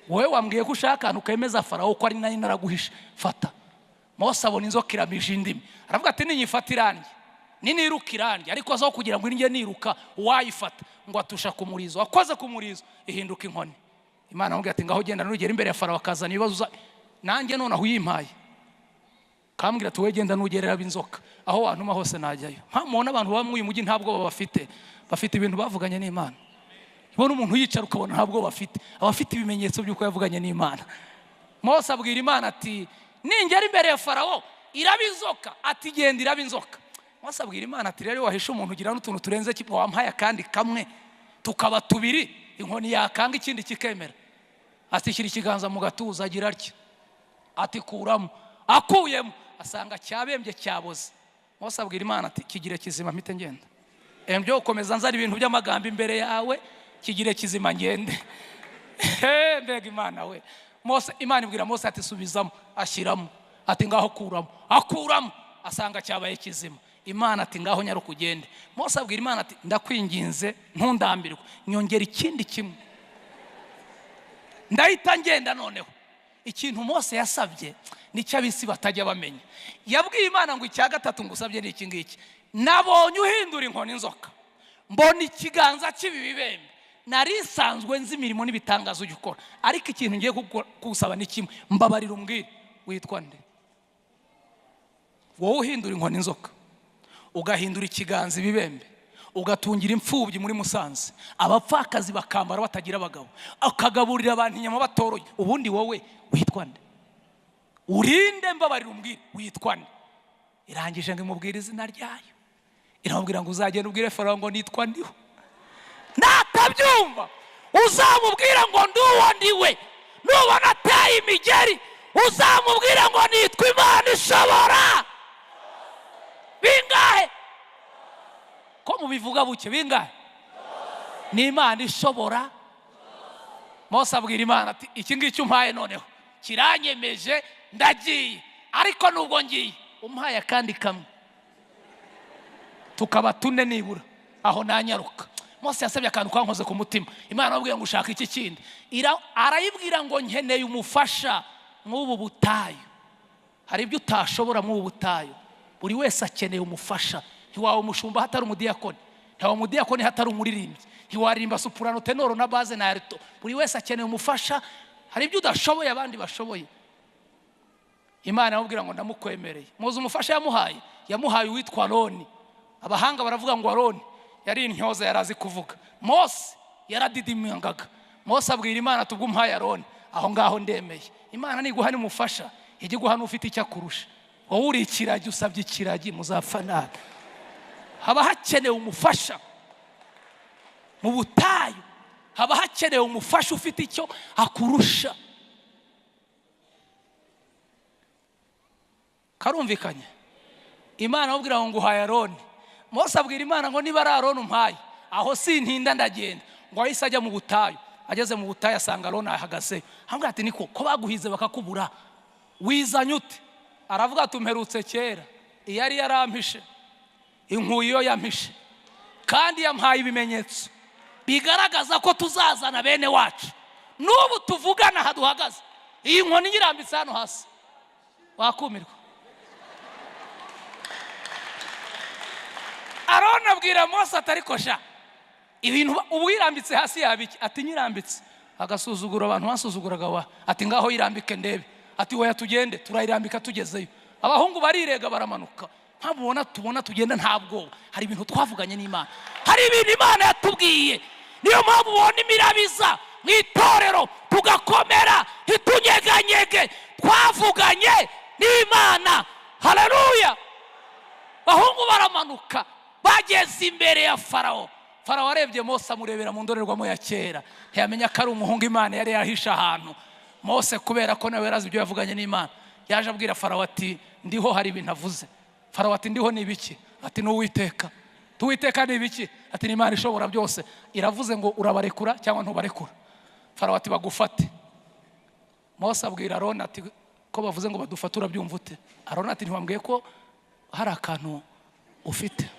Wowe wambwiye ko ushaka akantu kemeza Farawo ko ari nari naraguhishe, fata." Mose abona inzoka iramije indimi, aravuga ati: "Ninyifata irandye, niniruka irandye, ariko azaho kugira ngo indye niruka, uwayifata." Ngo atusha ku murizo, akoze ku murizo ihinduka inkoni. Imana aramubwira ati: "Ngaho genda, nugera imbere ya Farawo akazana ibibazo nanjye noneho uyimpaye." Kambwira ati: "Wowe genda, nugerera inzoka, aho wantuma hose najyayo." Mpamubona abantu baba muri uyu mujyi ntabwo bafite, bafite ibintu bavuganye n'Imana. Ubona umuntu yicara ukabona ntabwo bafite, aba afite ibimenyetso by'uko yavuganye n'Imana. Mose abwira Imana ati: "Ningera imbere ya Farawo iraba inzoka?" Ati: "Genda, iraba inzoka." Mose abwira Imana ati: "Rero wahishe umuntu ugira n'utuntu turenze kimwe, wampaye akandi kamwe tukaba tubiri, inkoni yakanga ikindi kikemera." Ati: "Shyira ikiganza mu gatuza." Agira atya, ati: "Kuramo." Akuyemo asanga cyabembye, cyaboze. Mose abwira Imana ati: "Kigire kizima mpite ngenda, byo gukomeza nzana ibintu by'amagambo imbere yawe, kigire kizima ngende." Mbega Imana we! Mose, Imana ibwira Mose ati: "Subizamo." Ashyiramo. Ati: "Ngaho kuramo." Akuramo asanga cyabaye kizima. Imana ati: "Ngaho nyaruka ugende." Mose abwira Imana ati: "Ndakwinginze, ntundambirwe, nyongera ikindi kimwe, ndahita ngenda noneho." Ikintu Mose yasabye nicyo ab'isi batajya bamenya. Yabwiye Imana ngo: "Icya gatatu ngusabye ni iki ngiki: nabonye uhindura inkoni inzoka, mbona ikiganza cy'ibi bibembe, nari nsanzwe nzi imirimo n'ibitangazo ujya ukora, ariko ikintu ngiye kugusaba ni kimwe: mbabarira umbwire, witwa nde? Wowe uhindura inkoni inzoka, ugahindura ikiganza ibibembe, ugatungira imfubyi muri Musanze, abapfakazi bakambara batagira abagabo, ukagaburira abantu inyama batoroye, ubundi wowe witwa nde? Urinde? Mbabarira umbwire, witwa nde?" Irangije ngo imubwire izina ryayo, iramubwira ngo: "Uzagenda ubwire Farawo ngo nitwa Ndiho. Natabyumva uzamubwira ngo ndi uwo ndiwe. Nubona ateye imigeri uzamubwira ngo nitwa Imana ishobora." Bingahe ko mubivuga buke? Bingahe? Ni Imana ishobora. Mose abwira Imana ati: "Iki ngiki umpaye noneho kiranyemeje, ndagiye, ariko nubwo ngiye umpaye akandi kamwe tukaba tune nibura, aho nanyaruka." Mose yasabye akantu kankoze ku mutima. Imana amubwira ngo: "Ushaka iki kindi?" Arayibwira ngo: "Nkeneye umufasha mw'ubu butayu." Hari ibyo utashobora mw'ubu butayu. Buri wese akeneye umufasha. Ntiwawe umushumba hatari umudiyakoni, ntiwawe umudiyakoni hatari umuririmbyi, ntiwaririmba soprano, ténor na basse na alto. Buri wese akeneye umufasha. Hari ibyo udashoboye abandi bashoboye. Imana iramubwira ngo: "Ndamukwemereye." Muzi umufasha yamuhaye? Yamuhaye uwitwa Aroni. Abahanga baravuga ngo Aroni yari intyoza, yari azi kuvuga, Mose yaradidimangaga. Mose abwira Imana ati: "Ubwo umpaye Aroni, aho ngaho ndemeye." Imana niguha n'umufasha, ijya iguha n'ufite icyo akurusha. Wowe uri ikiragi, usabye ikiragi, muzapfa nabi. Haba hakenewe umufasha mu butayu, haba hakenewe umufasha ufite icyo akurusha. Karumvikanye? Imana amubwira ngo: "Nguhaye Aroni." Mose abwira Imana ngo: "Niba ari Aroni umpaye, aho sintinda, ndagenda." Ngo ahise ajya mu butayu. Ageze mu butayu asanga Aroni ahagaze. Aramubwira ati: "Niko ko baguhize bakakubura, wizanye ute?" Aravuga ati: "Umperutse kera, iyo ari yarampishe, inkuye iyo yampishe, kandi yampaye ibimenyetso bigaragaza ko tuzazana bene wacu. N'ubu tuvugana aha duhagaze, iyi nkoni nyirambitse hano hasi, wakumirwa." Aroni abwira Mose ati: "Ariko sha, ibintu ubu yirambitse hasi yaba iki?" Ati: "Nyirambitse agasuzugura abantu basuzuguraga wa." Ati: "Ngaho yirambike ndebe." Ati: "Oya, tugende, turayirambika tugezeyo." Abahungu barirega, baramanuka. Mpamvu ubona tubona tugenda nta bwoba, hari ibintu twavuganye n'Imana, hari ibintu Imana yatubwiye. Niyo mpamvu ubona imirabiza mu itorero tugakomera, ntitunyeganyege. Twavuganye n'Imana. Haleluya! Abahungu baramanuka, bageze imbere ya Farawo. Farawo arebye Mose, amurebera mu ndorerwamo ya kera, ntiyamenya ko ari umuhungu Imana yari yahishe ahantu. Mose, kubera ko nawe yarazi ibyo yavuganye n'Imana, yaje abwira Farawo ati: "Ndiho hari ibintu avuze." Farawo ati: "Ndiho ni ibiki?" Ati: "Ni Uwiteka." "Uwiteka ni ibiki?" Ati: "Ni Imana ishobora byose, iravuze ngo urabarekura cyangwa ntubarekura." Farawo ati: "Bagufate." Mose abwira Aroni ati: "Ko bavuze ngo badufate, urabyumva ute?" Aroni ati: "Ntiwambwiye ko hari akantu ufite?"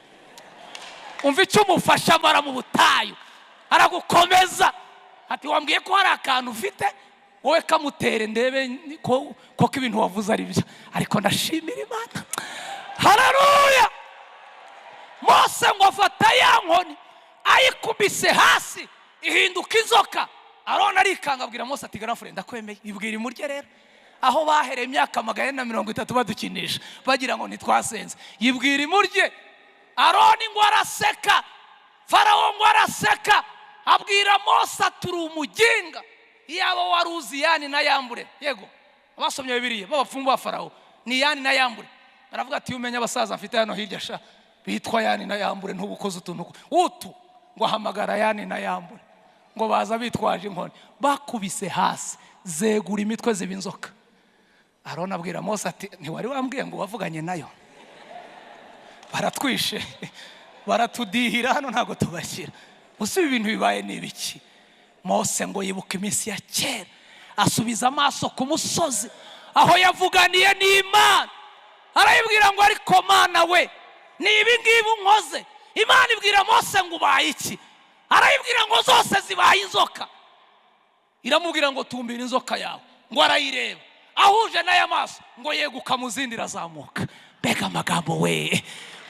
Umva icyo umufasha amara mu butayu, aragukomeza. Ati: "Wambwiye ko hari akantu ufite, wowe kamutere ndebe ko koko ibintu wavuze ari byo." Ariko ndashimira Imana, hararuya. Mose ngo afata ya nkoni, ayikubise hasi ihinduka inzoka. Aroni arikanga, abwira Mose ati: "Grand frère, ndakwemeye, ibwira imurye." Rero aho bahereye imyaka 430 badukinisha, bagira ngo ntitwasenze, yibwira imurye. Aroni ngo araseka, Farawo ngo araseka, abwira Mose ati: "Uri umuginga, iyaba wari uzi Yani na Yambure." Yego, abasomye Bibiliya b'abapfumu ba Farawo ni Yani na Yambure. Aravuga ati: "Iyo umenya abasaza mfite hano hirya sha, bitwa Yani na Yambure, ntubukoze utuntu utu." Ngo ahamagara Yani na Yambure, ngo baza bitwaje inkoni, bakubise hasi zegura imitwe ziba inzoka. Aroni abwira Mose ati: "Ntiwari wambwiye ngo wavuganye nayo? Baratwishe, baratudihira hano, ntabwo tubashyira. Gusa ibi bintu bibaye ni ibiki?" Mose ngo yibuka iminsi ya kera, asubiza amaso ku musozi aho yavuganiye n'Imana, arayibwira ngo: "Ariko Mana we, ni ibi ngibi unkoze?" Imana ibwira Mose ngo: "Ubaye iki?" Arayibwira ngo: "Zose zibaye inzoka." Iramubwira ngo: "Tumbira inzoka yawe." Ngo arayireba, ahuje n'aya maso, ngo yeguka mu zindi, irazamuka. Mbega amagambo we!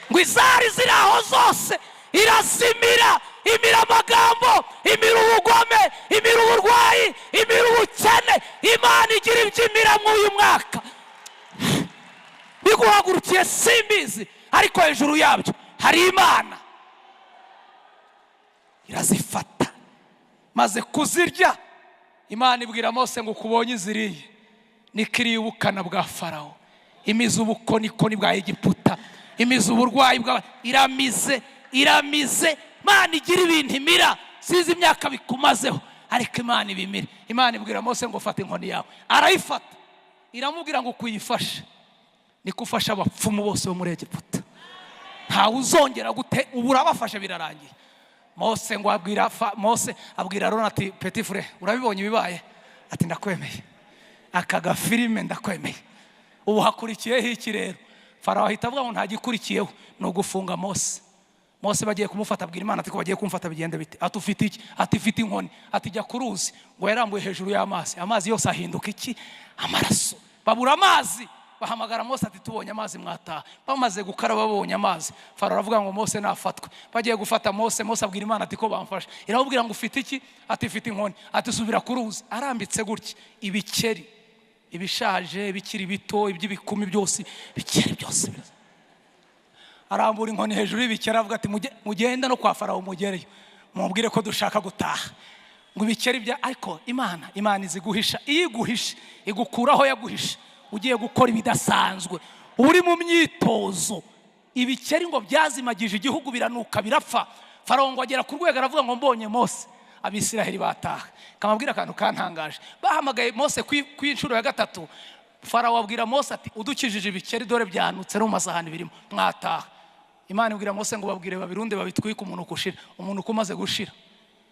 Ngo izari ziri aho zose irazimira, imira amagambo, imira ubugome, imira uburwayi, imira ubukene. Imana igira ibyo imira muri uyu mwaka. Biguhagurukiye simbizi, ariko hejuru yabyo hari Imana irazifata. Maze kuzirya, Imana ibwira Mose ngo: "Ukubonye iziriye, niko iriye ubukana bwa Farawo, imize ubukonikoni bwa Egiputa, imize uburwayi bwa, iramize, iramize." Imana igira ibintu imira. Sinzi imyaka bikumazeho, ariko Imana ibimire. Imana ibwira Mose ngo: "Fata inkoni yawe." Arayifata. Iramubwira ngo: "Kuyifashe niko ufasha abapfumu bose bo muri Egiputa, ntawe uzongera gute, ubu urabafashe, birarangiye." Mose ngo abwira Mose abwira Aroni ati: "Petit frère, urabibonye ibibaye?" Ati: "Ndakwemeye, aka gafilime ndakwemeye. Ubu hakurikiyeho iki rero?" Farawo ahita avuga ngo ntagikurikiyeho, ni ugufunga Mose. Mose bagiye kumufata, abwira Imana ati: "Ko bagiye kumufata, bigende bite?" Ati: "Ufite iki?" Ati: "Ifite inkoni." Ati: "Jya ku ruzi." Ngo yarambuye hejuru y'amazi, amazi yose ahinduka iki? Amaraso. Babura amazi, bahamagara Mose ati: "Tubonye amazi, mwataha." Bamaze gukaraba, babonye amazi, Farawo aravuga ngo Mose nafatwe. Bagiye gufata Mose, Mose abwira Imana ati: "Ko bamfashe?" Iramubwira ngo: "Ufite iki?" Ati: "Ifite inkoni." Ati: "Subira ku ruzi." Arambitse gutya, ibikeri, ibishaje, ibikiri bito, iby'ibikumi byose, ibikeri byose biraza. Arambura inkoni hejuru y'ibikeri, avuga ati: "Mugende no kwa Farawo, mugereyo mubwire ko dushaka gutaha." Ngo ibikeri bya, ariko Imana izi guhisha. Iyo iguhishe, igukuraho yaguhishe ugiye gukora ibidasanzwe, uri mu myitozo. Ibikeri ngo byazimagije igihugu, biranuka, birapfa. Farawo ngo agera ku rwego aravuga ngo: "Mbonye Mose, Abisiraheli bataha." Kamabwira akantu kantangaje: bahamagaye Mose ku inshuro ya gatatu. Farawo abwira Mose ati: "Udukijije ibikeri, dore byanutse no mu masahani birimo, mwataha." Imana ibwira Mose ngo: "Babwire babirunde, babitwike, umunuko ushira." Umunuko umaze gushira,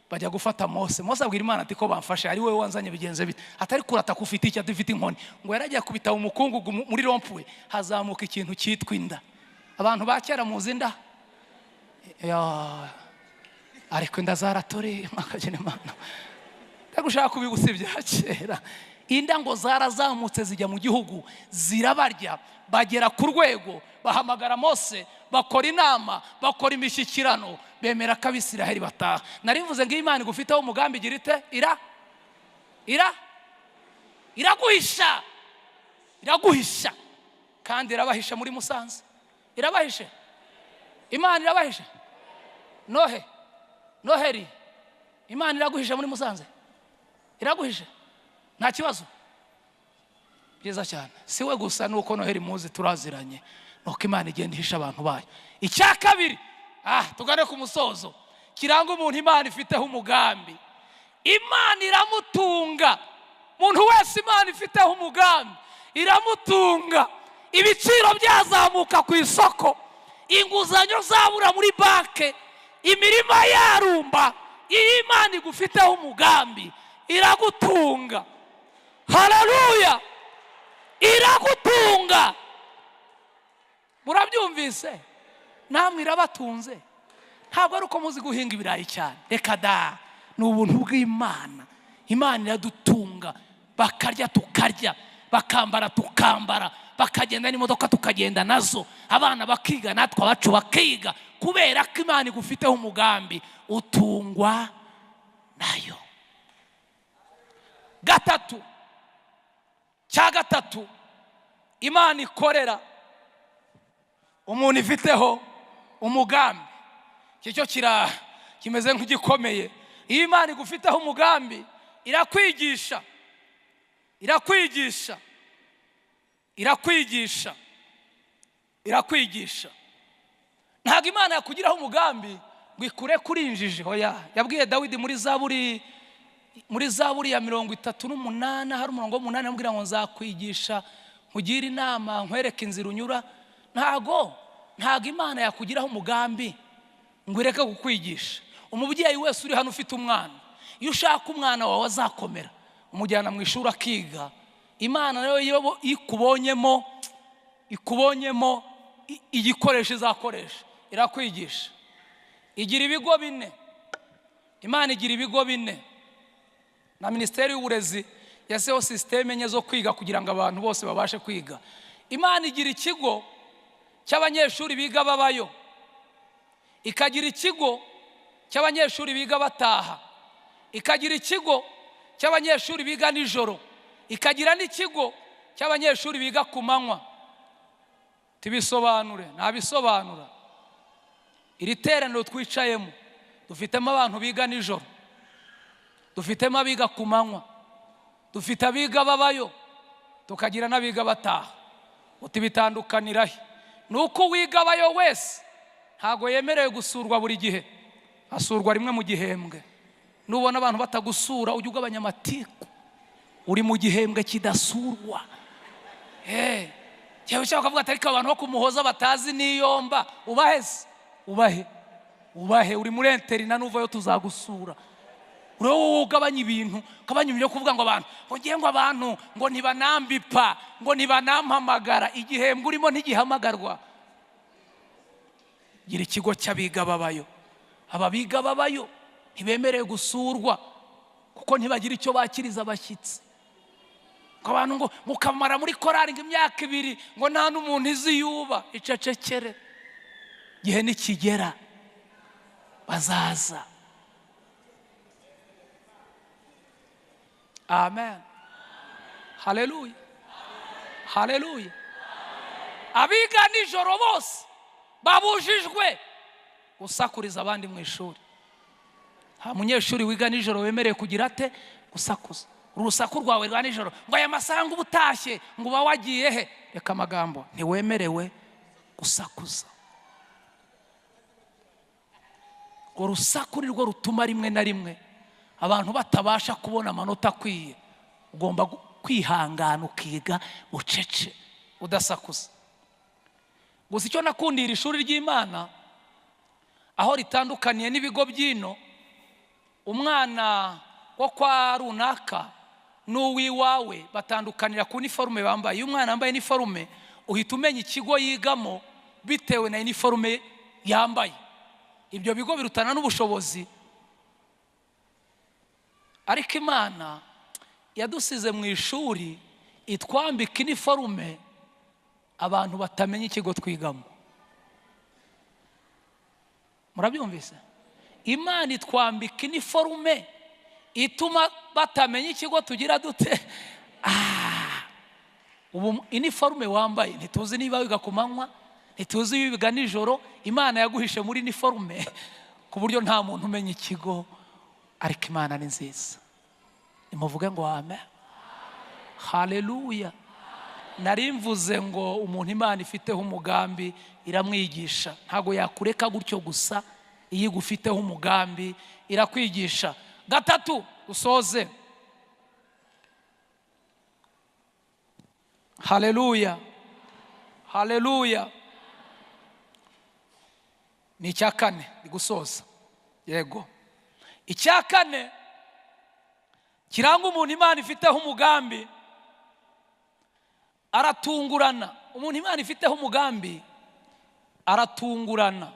bajya gufata Mose. Mose abwira Imana ati: "Ko bamfashe, ari wowe wanzanye, bigenze bite?" Atari kurataka, "Ufite iki?" Ati: "Ufite inkoni." Ngo yaragiye akubita umukungugu muri rond-point, hazamuka ikintu cyitwa inda. Abantu ba kera muzi inda? Ya, ariko inda zaratoreye, mwakagena Imana. Ndagushaka kubibutsa ibya kera. Inda ngo zarazamutse zijya mu gihugu, zirabarya, bagera ku rwego bahamagara Mose, bakora inama, bakora imishyikirano, bemera ko Abisiraheli bataha. Narivuze ngo iyo Imana igufiteho umugambi, igira ite? Ira ira iraguhisha, iraguhisha kandi irabahisha. Muri Musanze irabahishe, Imana irabahishe. Nohe, Noheri, Imana iraguhisha. Muri Musanze iraguhishe, nta kibazo. Byiza cyane. Si we gusa, nuko Noheri muzi turaziranye, nuko Imana igenda ihisha abantu bayo. Icya kabiri, tugane ku musozo. Kiranga umuntu Imana ifiteho umugambi, Imana iramutunga. Umuntu wese Imana ifiteho umugambi iramutunga. Ibiciro byazamuka ku isoko, inguzanyo zabura muri banki, imirima yarumba, iyo Imana igufiteho umugambi iragutunga. Hararuya, iragutunga. Murabyumvise? Namwe irabatunze. Ntabwo ari uko muzi guhinga ibirayi cyane, reka da, ni ubuntu bw'Imana. Imana iradutunga, bakarya tukarya, bakambara tukambara, bakagenda n'imodoka tukagenda nazo, abana bakiga, natwe abacu bakiga. Kubera ko Imana igufiteho umugambi, utungwa nayo. Gatatu, cya gatatu Imana ikorera umuntu ifiteho umugambi, iki cyo kimeze nk'igikomeye. Iyo Imana igufiteho umugambi irakwigisha, irakwigisha, irakwigisha, irakwigisha. Ntabwo Imana yakugiraho umugambi ngo ikure kuri injiji. Hoya, yabwiye Dawidi muri Zaburi ya 38, hari umurongo w'8, amubwira ngo: "Nzakwigisha, nkugire inama, nkwereke inzira unyura." Ntago Imana yakugiraho umugambi ngo ireke kukwigisha. Umubyeyi wese uri hano ufite umwana, iyo ushaka umwana wawe azakomera, umujyana mu ishuri akiga. Imana nayo iyo ikubonyemo igikoresho izakoresha, irakwigisha. Igira ibigo bine. Imana igira ibigo bine. Na Minisiteri y'Uburezi yasizeho système enye zo kwiga kugira ngo abantu bose babashe kwiga. Imana igira ikigo cy'abanyeshuri biga babayo, ikagira ikigo cy'abanyeshuri biga bataha, ikagira ikigo cy'abanyeshuri biga nijoro, ikagira n'ikigo cy'abanyeshuri biga ku manywa. Tubisobanure? Ntabisobanura. Iri teraniro twicayemo dufitemo abantu biga nijoro, dufitemo abiga ku manywa, dufite abiga babayo, tukagira n'abiga bataha. Uti bitandukanira he? Ni uko uwiga abayo wese ntabwo yemerewe gusurwa buri gihe, asurwa rimwe mu gihembwe. Nubona abantu batagusura, ujye ugabanya amatiku, uri mu gihembwe kidasurwa. Cyangwa ushaka kuvuga ati: "Ariko abantu bo kumuhoza batazi n'iyomba." Ubahe se? Ubahe, ubahe, uri muri internat, nuvayo tuzagusura. Uriho wowe ugabanya ibintu, ugabanya ibintu byo kuvuga ngo abantu ngo ngiye, ngo abantu ngo ntibanambipa, ngo ntibanampamagara. Igihembwe urimo ntigihamagarwa. Gira ikigo cy'abiga babayo. Aba biga babayo ntibemerewe gusurwa kuko ntibagira icyo bakiriza abashyitsi. Ngo abantu ngo mukamara muri korari ngo imyaka 2, ngo nta n'umuntu izi yuba, icecekere. Igihe nikigera bazaza. Amen, haleluya, haleluya. Abiga nijoro bose babujijwe gusakuriza abandi mu ishuri. Nta munyeshuri wiga nijoro wemerewe kugira ate? Gusakuza. Urusaku rwawe rwa nijoro, ngo aya masaha ngo uba utashye, ngo uba wagiye he? Reka amagambo, ntiwemerewe gusakuza. Urwo rusaku ni rwo rutuma rimwe na rimwe abantu batabasha kubona amanota akwiye. Ugomba kwihangana ukiga bucece udasakuza. Gusa icyo nakundira ishuri ry'Imana, aho ritandukaniye n'ibigo by'ino, umwana wo kwa runaka n'uw'iwawe batandukanira ku uniforme bambaye. Iyo umwana yambaye uniforme, uhita umenya ikigo yigamo bitewe na uniforme yambaye. Ibyo bigo birutana n'ubushobozi, ariko Imana yadusize mu ishuri itwambika iniforume abantu batamenya ikigo twigamo. Murabyumvise? Imana itwambika iniforume ituma batamenya ikigo tugira dute. Ubu iniforume wambaye, ntituzi niba wiga ku manywa, ntituzi wiga nijoro. Imana yaguhishe muri iniforume ku buryo nta muntu umenya ikigo. Ariko Imana ni nziza. Nimuvuge ngo amen, haleluya. Nari mvuze ngo umuntu Imana ifiteho umugambi iramwigisha, ntabwo yakureka gutyo gusa. Iyo igufiteho umugambi irakwigisha. Gatatu, usoze. Haleluya, haleluya. Ni icya kane, ni gusoza. Yego, icya kane kiranga umuntu Imana ifiteho umugambi, aratungurana. Umuntu Imana ifiteho umugambi aratungurana.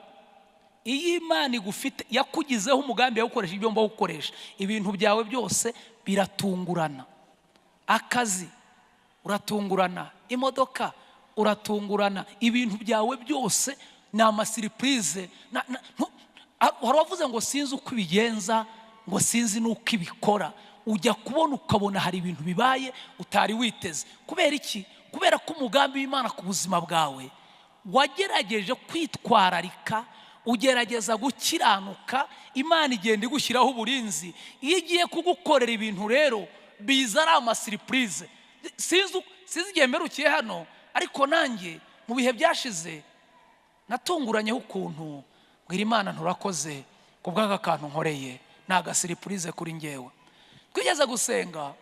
Iyo Imana igufite, yakugizeho umugambi, yawukoresha ibyo ngomba gukoresha, ibintu byawe byose biratungurana. Akazi uratungurana, imodoka uratungurana, ibintu byawe byose ni amasiripurize. Hari uwavuze ngo sinzi uko ibigenza, ngo sinzi n'uko ibikora. Ujya kubona ukabona hari ibintu bibaye utari witeze. Kubera iki? Kubera ko umugambi w'Imana ku buzima bwawe wagerageje kwitwararika, ugerageza gukiranuka, Imana igenda igushyiraho uburinzi. Iyo igiye kugukorera ibintu rero biza ari amasiripurize. Sinzi igihe mperukiye hano, ariko nanjye mu bihe byashize natunguranyeho ukuntu mbwira Imana nturakoze ku bw'aka kantu nkoreye, ni agasiripurize kuri ngewe. Twigeze gusenga,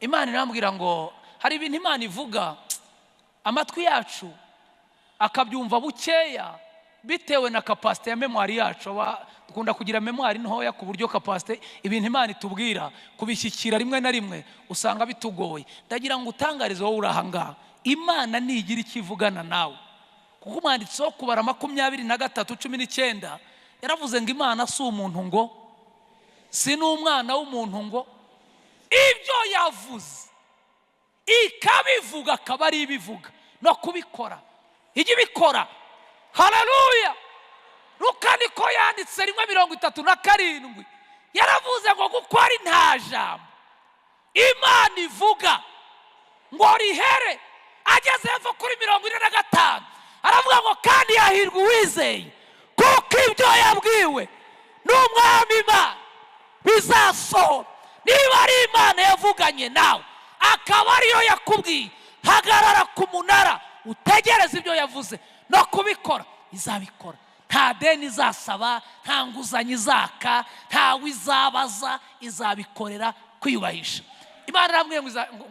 Imana irambwira ngo hari ibintu Imana ivuga amatwi yacu akabyumva bukeya bitewe na kapasite ya memwari yacu. Dukunda kugira memwari ntoya ku buryo kapasite ibintu Imana itubwira kubishyikira rimwe na rimwe usanga bitugoye. Ndagira ngo utangarize wowe uri aha ngaha, Imana nigira icyo ivugana nawe. Kuko umwanditsi wo Kubara 23:19 yaravuze ngo Imana si umuntu ngo si n'umwana w'umuntu ngo ibyo yavuze ikabivuga akaba ari ibivuga no kubikora ijya ibikora. Haleluya. Luka niko yanditse 1:37, yaravuze ngo gukora nta jambo Imana ivuga ngo rihere. Ageze hepfo kuri 45 aravuga ngo kandi yahirwa uwizeye kuko ibyo yabwiwe n'umwami Imana bizasohora. Niba ari Imana yavuganye nawe akaba ariyo yakubwiye, hagarara ku munara utegereze ibyo yavuze no kubikora, izabikora. Nta deni izasaba, nta nguzanyo izaka, ntawe izabaza, izabikorera kwiyubahisha. Imana irambwiye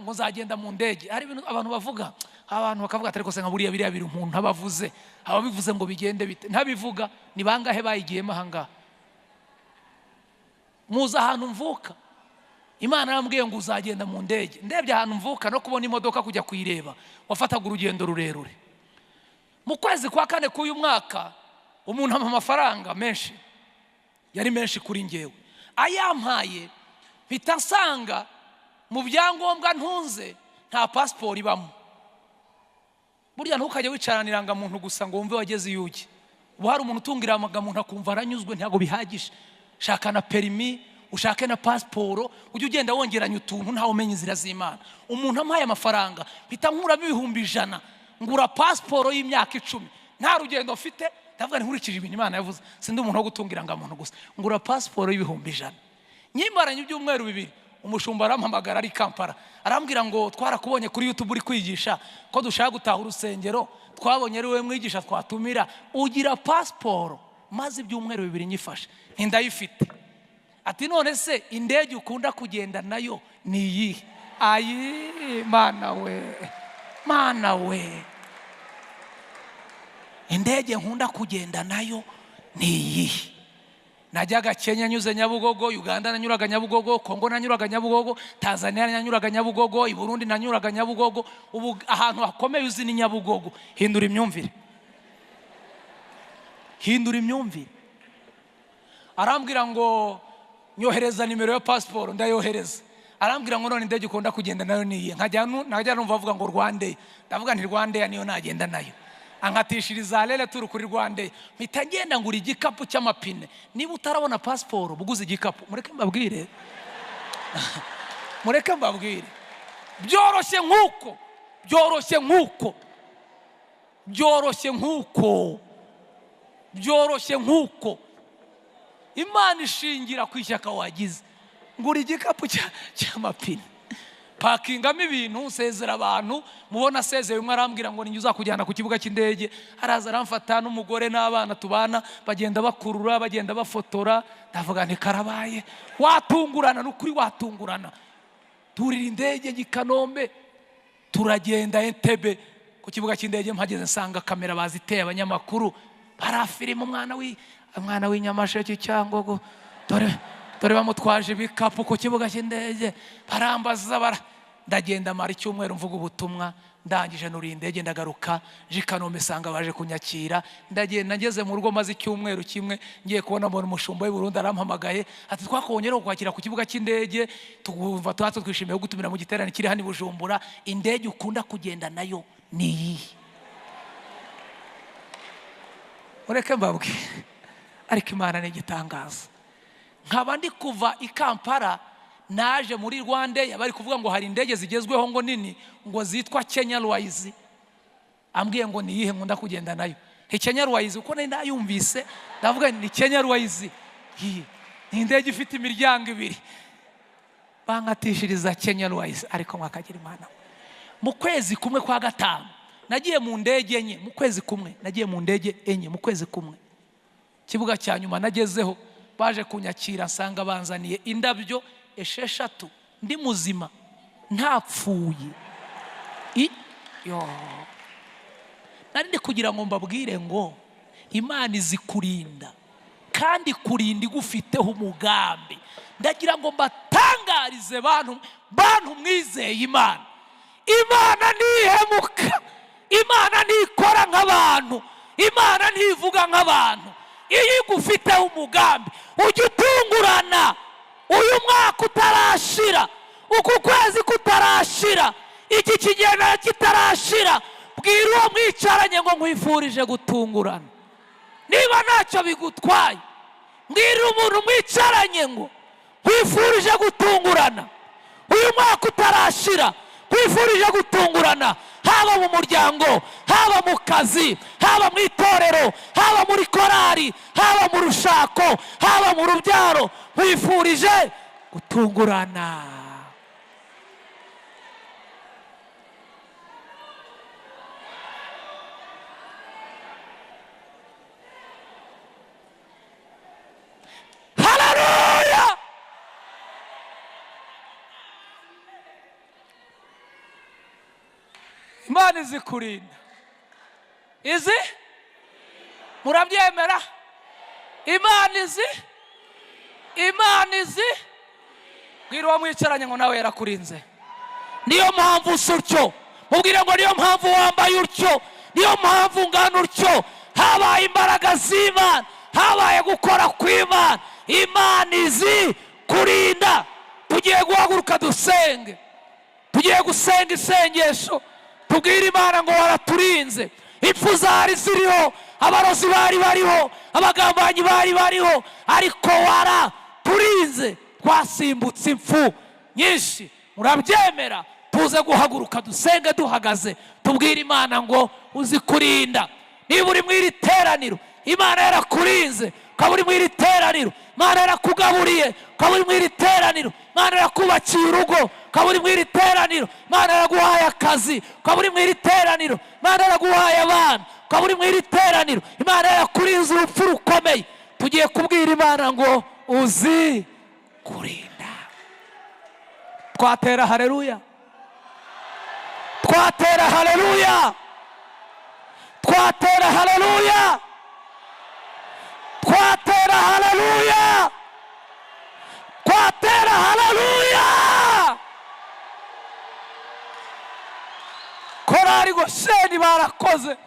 ngo nzagenda mu ndege. Hari ibintu abantu bavuga, abantu bakavuga ati ariko se nka buriya biriya bintu umuntu aba avuze, aba abivuze ngo bigende bite? Ntabivuga. Ni bangahe bayigiyemo aha ngaha? Muzi ahantu mvuka? Imana yarambwiye ngo uzagenda mu ndege. Ndebye ahantu mvuka no kubona imodoka kujya kuyireba, wafataga urugendo rurerure. Mu kwezi kwa kane k'uyu mwaka umuntu ampa amafaranga menshi, yari menshi kuri ngewe. Ayampaye mpita nsanga mu byangombwa ntunze nta pasiporo ibamo. Burya ntukajye wicarana irangamuntu gusa ngo wumve wageze iyo ujya. Ubu hari umuntu utunga irangamuntu akumva aranyuzwe, ntabwo bihagije. Shaka na perimi, ushake na pasiporo, ujye ugenda wongeranya utuntu, ntawe umenya inzira z'Imana. Umuntu ampaye amafaranga mpita nkuramo 100,000 ngura pasiporo y'imyaka 10. Nta rugendo mfite, ndavuga nti nkurikije ibintu Imana yavuze, sindi umuntu wo gutunga irangamuntu gusa, ngura pasiporo y'100,000. Nyimaranye ibyumweru 2, umushumba arampamagara ari Kampala, arambwira ngo twarakubonye kuri YouTube uri kwigisha ko dushaka gutaha urusengero, twabonye ari wowe mwigisha twatumira, ugira pasiporo. Maze ibyumweru 2 nyifashe, ntindayifite. Ati none se indege ukunda kugenda nayo ni iyihe? Ayi mana we, mana we, indege nkunda kugenda nayo ni iyihe? Najyaga Kenya nyuze Nyabugogo, Uganda nanyuraga Nyabugogo, Kongo nanyuraga Nyabugogo, Tanzania nanyuraga Nyabugogo, i Burundi nanyuraga Nyabugogo. Ubu ahantu hakomeye uzi ni Nyabugogo. Hindura imyumvire, hindura imyumvire. Arambwira ngo nyohereza nimero ya pasiporo, ndayohereza. Arambwira ngo none indege ukunda kugenda nayo ni iyihe? Nkajya numva avuga ngo Rwandair, ndavuga nti Rwandair niyo nagenda nayo. Ankatishiriza aller-retour kuri Rwandair, mpita ngenda ngura igikapu cy'amapine. Niba utarabona pasiporo buguze igikapu. Mureke mbabwire, mureke mbabwire, byoroshye nk'uko, byoroshye nk'uko, byoroshye nk'uko, byoroshye nk'uko Imana ishingira ku ishyaka wagize. Ngura igikapu cy'amapine, Pakingamo ibintu, nsezera abantu. Mubona asezeye umwe arambwira ngo ninjye uzakujyana ku kibuga cy'indege. Araza aramfata n'umugore n'abana tubana, bagenda bakurura, bagenda bafotora. Ndavuga nti karabaye, watungurana, ni ukuri watungurana. Turira indege njya i Kanombe, turagenda Entebbe. Ku kibuga cy'indege mpageze nsanga kamera baziteye, abanyamakuru barafilima umwana w'inyamasheke cyangwa dore dore bamutwaje ibikapu ku kibuga cy'indege, barambaza bara. Ndagenda mara icyumweru mvuga ubutumwa. Ndangije nuriye indege ndagaruka, nje i Kanombe nsanga baje kunyakira. Ndagenda ngeze mu rugo maze icyumweru kimwe, ngiye kubona mbona umushumba w'i Burundi arampamagaye ati twakubonye rero kukwakira ku kibuga cy'indege, tugumva twatwe twishimiye gutumira mu giterane kiri hano i Bujumbura. Indege ukunda kugenda nayo ni iyihe? Mureke mbabwire, ariko Imana ni igitangaza. Nkaba ndi kuva i Kampala naje muri Rwanda, bari kuvuga ngo hari indege zigezweho ngo nini ngo zitwa Kenya Airways. Ambwiye ngo ni iyihe nkunda kugenda nayo? Ni Kenya Airways, uko nari nayumvise ndavuga ni Kenya Airways. Ni indege ifite imiryango ibiri. Bankatishiriza Kenya Airways. Ariko mwakagira Imana, mu kwezi kumwe kwa gatanu nagiye mu ndege enye. Mu kwezi kumwe nagiye mu ndege enye. Mu kwezi kumwe, ikibuga cya nyuma nagezeho baje kunyakira nsanga banzaniye indabyo 6, ndi muzima ntapfuye. Nari ndi kugira ngo mbabwire ngo Imana izi kurinda, kandi kurinda igufiteho umugambi. Ndagira ngo mbatangarize bantu, bantu mwizeye Imana, Imana ntihemuka, Imana ntikora nk'abantu, Imana ntivuga nk'abantu. Iyo igufiteho umugambi ujya utungurana. Uyu mwaka utarashira, uku kwezi kutarashira, iki kigendera kitarashira, bwira uwo mwicaranye ngo nkwifurije gutungurana. Niba ntacyo bigutwaye, mbwira umuntu mwicaranye ngo nkwifurije gutungurana. Uyu mwaka utarashira nkwifurije gutungurana, haba mu muryango, haba mu kazi, haba mu itorero, haba muri korari, haba mu rushako, haba mu rubyaro, nkwifurije gutungurana. Haleluya! Imana izi kurinda, izi murabyemera? Imana izi, Imana izi. Bwira uwo mwicaranye ngo nawe yarakurinze. Niyo mpamvu usa utyo, mubwire ngo niyo mpamvu wambaye utyo, niyo mpamvu ungana utyo. Habaye imbaraga z'Imana, habaye gukora kw'Imana. Imana izi kurinda. Tugiye guhaguruka dusenge, tugiye gusenga isengesho, tubwire Imana ngo waraturinze. Impfu zari ziriho, abarozi bari bariho, abagambanyi bari bariho, ariko waraturinze, twasimbutse impfu nyinshi. Murabyemera? Tuze guhaguruka dusenge duhagaze, tubwire Imana ngo uzi kurinda. Niba uri mu iri teraniro Imana yarakurinze, ukaba uri mu iri teraniro Imana yarakugaburiye, ukaba uri mu iri teraniro Imana yarakubakiye urugo, ukaba uri mu iri teraniro Imana yaraguhaye akazi, ukaba uri mu iri teraniro Imana yaraguhaye abana, ukaba uri mu iri teraniro Imana yarakurinze urupfu rukomeye, tugiye kubwira Imana ngo uzi kurinda. Twatera haleluya, twatera haleluya, twatera haleluya, twatera haleluya, twatera haleluya. Korari Gosheni barakoze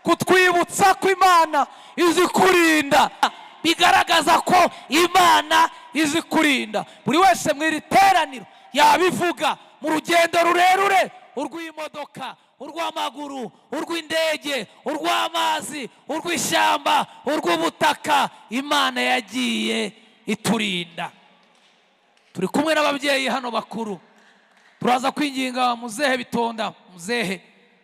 kutwibutsa ko Imana izi kurinda. Bigaragaza ko Imana izi kurinda. Buri wese mu iri teraniro yabivuga, mu rugendo rurerure, urw'imodoka, urw'amaguru, urw'indege, urw'amazi, urw'ishyamba, urw'ubutaka, Imana yagiye iturinda. Turi kumwe n'ababyeyi hano bakuru, turaza kwinginga muzehe Bitonda, muzehe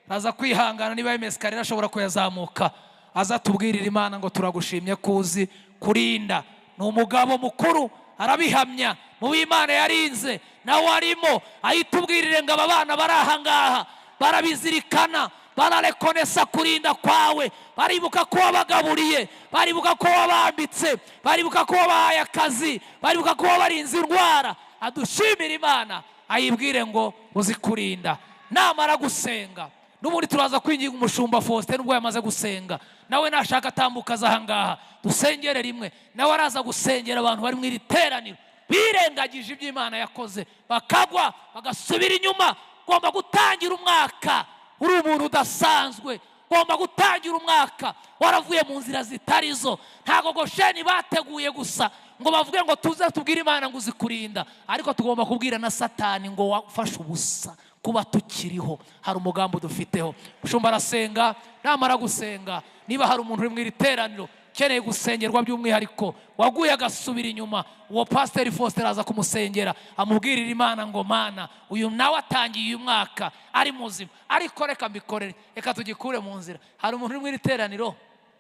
araza kwihangana niba yemeye ashobora kuyazamuka, aza tubwirira Imana ngo turagushimye kuzi kurinda. Ni umugabo mukuru arabihamya, Mu b'Imana yarinze nawe arimo. Ayitubwirire ngo aba bana bari aha ngaha barabizirikana, bararekonesa kurinda kwawe, baribuka ko wabagaburiye, baribuka ko wabambitse, baribuka ko wabahaye akazi, baribuka ko wabarinze indwara. Adushimire Imana, ayibwire ngo uzi kurinda. Namara gusenga, n'ubundi turaza kwinginga umushumba Faustin, nubwo yamaze gusenga, nawe nashaka atambuka aza aha ngaha dusengere rimwe. Nawe araza gusengera abantu bari mu iri teraniro birengagije ibyo Imana yakoze, bakagwa, bagasubira inyuma. Ugomba gutangira umwaka uri umuntu udasanzwe. Ugomba gutangira umwaka waravuye mu nzira zitari zo. Ntabwo Gosheni bateguye gusa ngo bavuge ngo tuze tubwire Imana ngo uzi kurinda, ariko tugomba kubwira na Satani ngo wafashe ubusa kuba tukiriho, hari umugambi dufiteho. Mushumba arasenga. Namara gusenga, niba hari umuntu uri mu iri teraniro ukeneye gusengerwa by'umwihariko, waguye agasubira inyuma, uwo Pasiteri Faustin araza kumusengera, amubwirira Imana ngo: "Mana, uyu nawe atangiye uyu mwaka ari muzima." Ariko reka mbikorere, reka tugikure mu nzira. Hari umuntu uri mu iri teraniro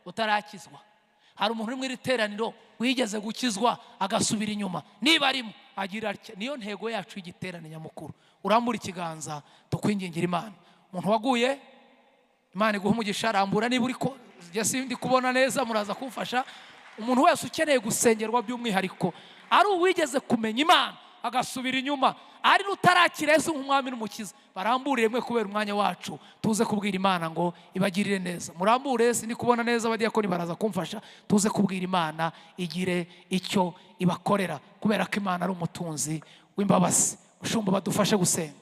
utarakizwa? Hari umuntu uri mu iri teraniro wigeze gukizwa agasubira inyuma? Niba arimo, agira atya. Niyo ntego yacu y'igiterane nyamukuru. Urambura ikiganza, tukwingingira Imana. Umuntu waguye, Imana iguha umugisha. Rambura niba uri ko njye sindi kubona neza, muraza kumfasha. Umuntu wese ukeneye gusengerwa by'umwihariko, ari uwigeze kumenya Imana agasubira inyuma, ari n'utarakira Yesu nk'Umwami n'Umukiza, barambure mwe. Kubera umwanya wacu, tuze kubwira Imana ngo ibagirire neza. Murambure, sindi kubona neza, abadiyakoni baraza kumfasha. Tuze kubwira Imana igire icyo ibakorera, kubera ko Imana ari umutunzi w'imbabazi. Mushumba, badufashe gusenga.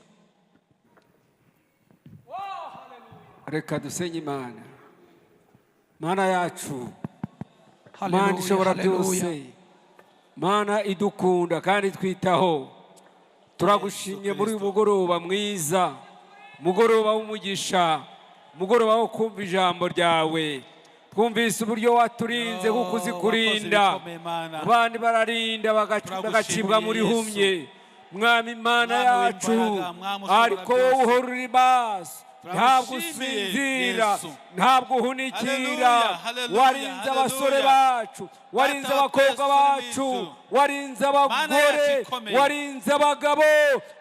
Reka dusenye Imana. Mana yacu, Mana Haleluya, ishobora haleluya. byose, Mana idukunda kandi twitaho, turagushimye muri uyu mugoroba mwiza, mugoroba w'umugisha, mugoroba wo kumva ijambo ryawe. Twumvise uburyo waturinze kuko uzi Yo, kurinda. wakoze ibikomeye, Mana. Abandi bararinda Turagushimiye, bagacibwa muri Yesu. humye, Mwami Imana Mwami yacu, w'imbaraga, Mwami ushobora ariko wowe byose. uhora uri maso, ntabwo Turagushimiye, usinzira, Yesu. ntabwo uhunikira. Haleluya, haleluya, Warinze abasore haleluya. bacu, warinze Data wa abakobwa twese uri mu bacu, ijuru. warinze Mana abagore, yacu ikomeye. warinze abagabo,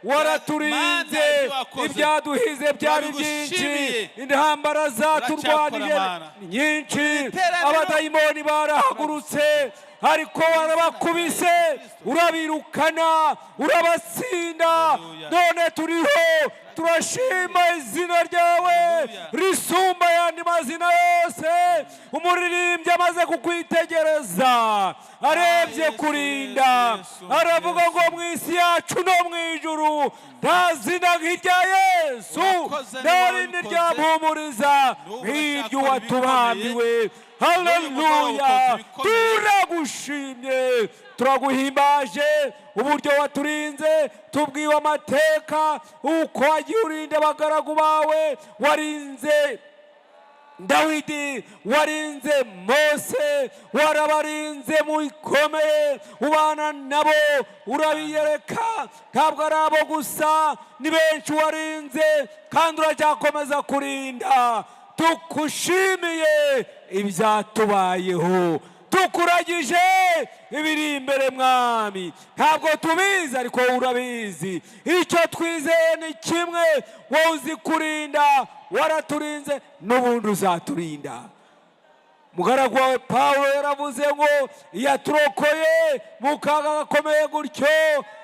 waraturinze. Mana, ibyo wakoze. Ibyaduhize byari byinshi, Turabigushimiye. intambara zaturwanije Uracyakora, Mana. ni nyinshi, Iteraniro. abadayimoni barahagurutse, ariko warabakubise, urabirukana, urabatsinda. Haleluya. None turiho, turashima izina ryawe Haleluya. risumba ayandi mazina yose. Umuririmbyi amaze kukwitegereza, arebye Yesu, kurinda, Yesu, aravuga Yesu. ngo mu isi yacu no mu ijuru nta zina nk'irya Yesu, Urakoze, nta ni wowe rindi ubikoze. ryampumuriza N'ubu nk'iryo uracyakora watubambiwe. Haleluya! ukoze ibikomeye. Turagushimye, turaguhimbaje uburyo waturinze. Tubwiwe amateka uko wagiye urinda abagaragu bawe. Warinze Dawidi, warinze Mose, warabarinze mu bikomeye, ubana nabo, urabiyereka. Ntabwo ari abo gusa, ni benshi warinze kandi uracyakomeza kurinda. Tukushimiye ibyatubayeho, tukuragije ibiri imbere. Mwami, ntabwo tubizi ariko wowe urabizi. Icyo twizeye ni kimwe: wowe uzi kurinda, waraturinze, n'ubundi uzaturinda. Mugaragu wawe Pawulo yaravuze ngo yaturokoye mu kaga gakomeye gutyo,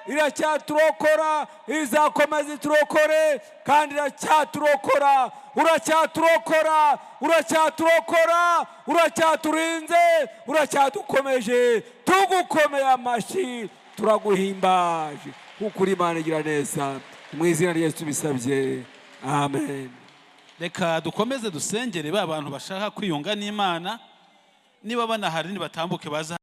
iracyaturokora, izakomeza iturokore, kandi iracyaturokora. Uracyaturokora, uracyaturokora, uracyaturinze, uracyadukomeje. Tugukomeye amashyi, turaguhimbaje kuko uri Imana igira neza. Mu izina rya Yesu tubisabye, amen. Reka dukomeze dusengere ba bantu bashaka kwiyunga n'Imana. Niba banahari, nibatambuke baze.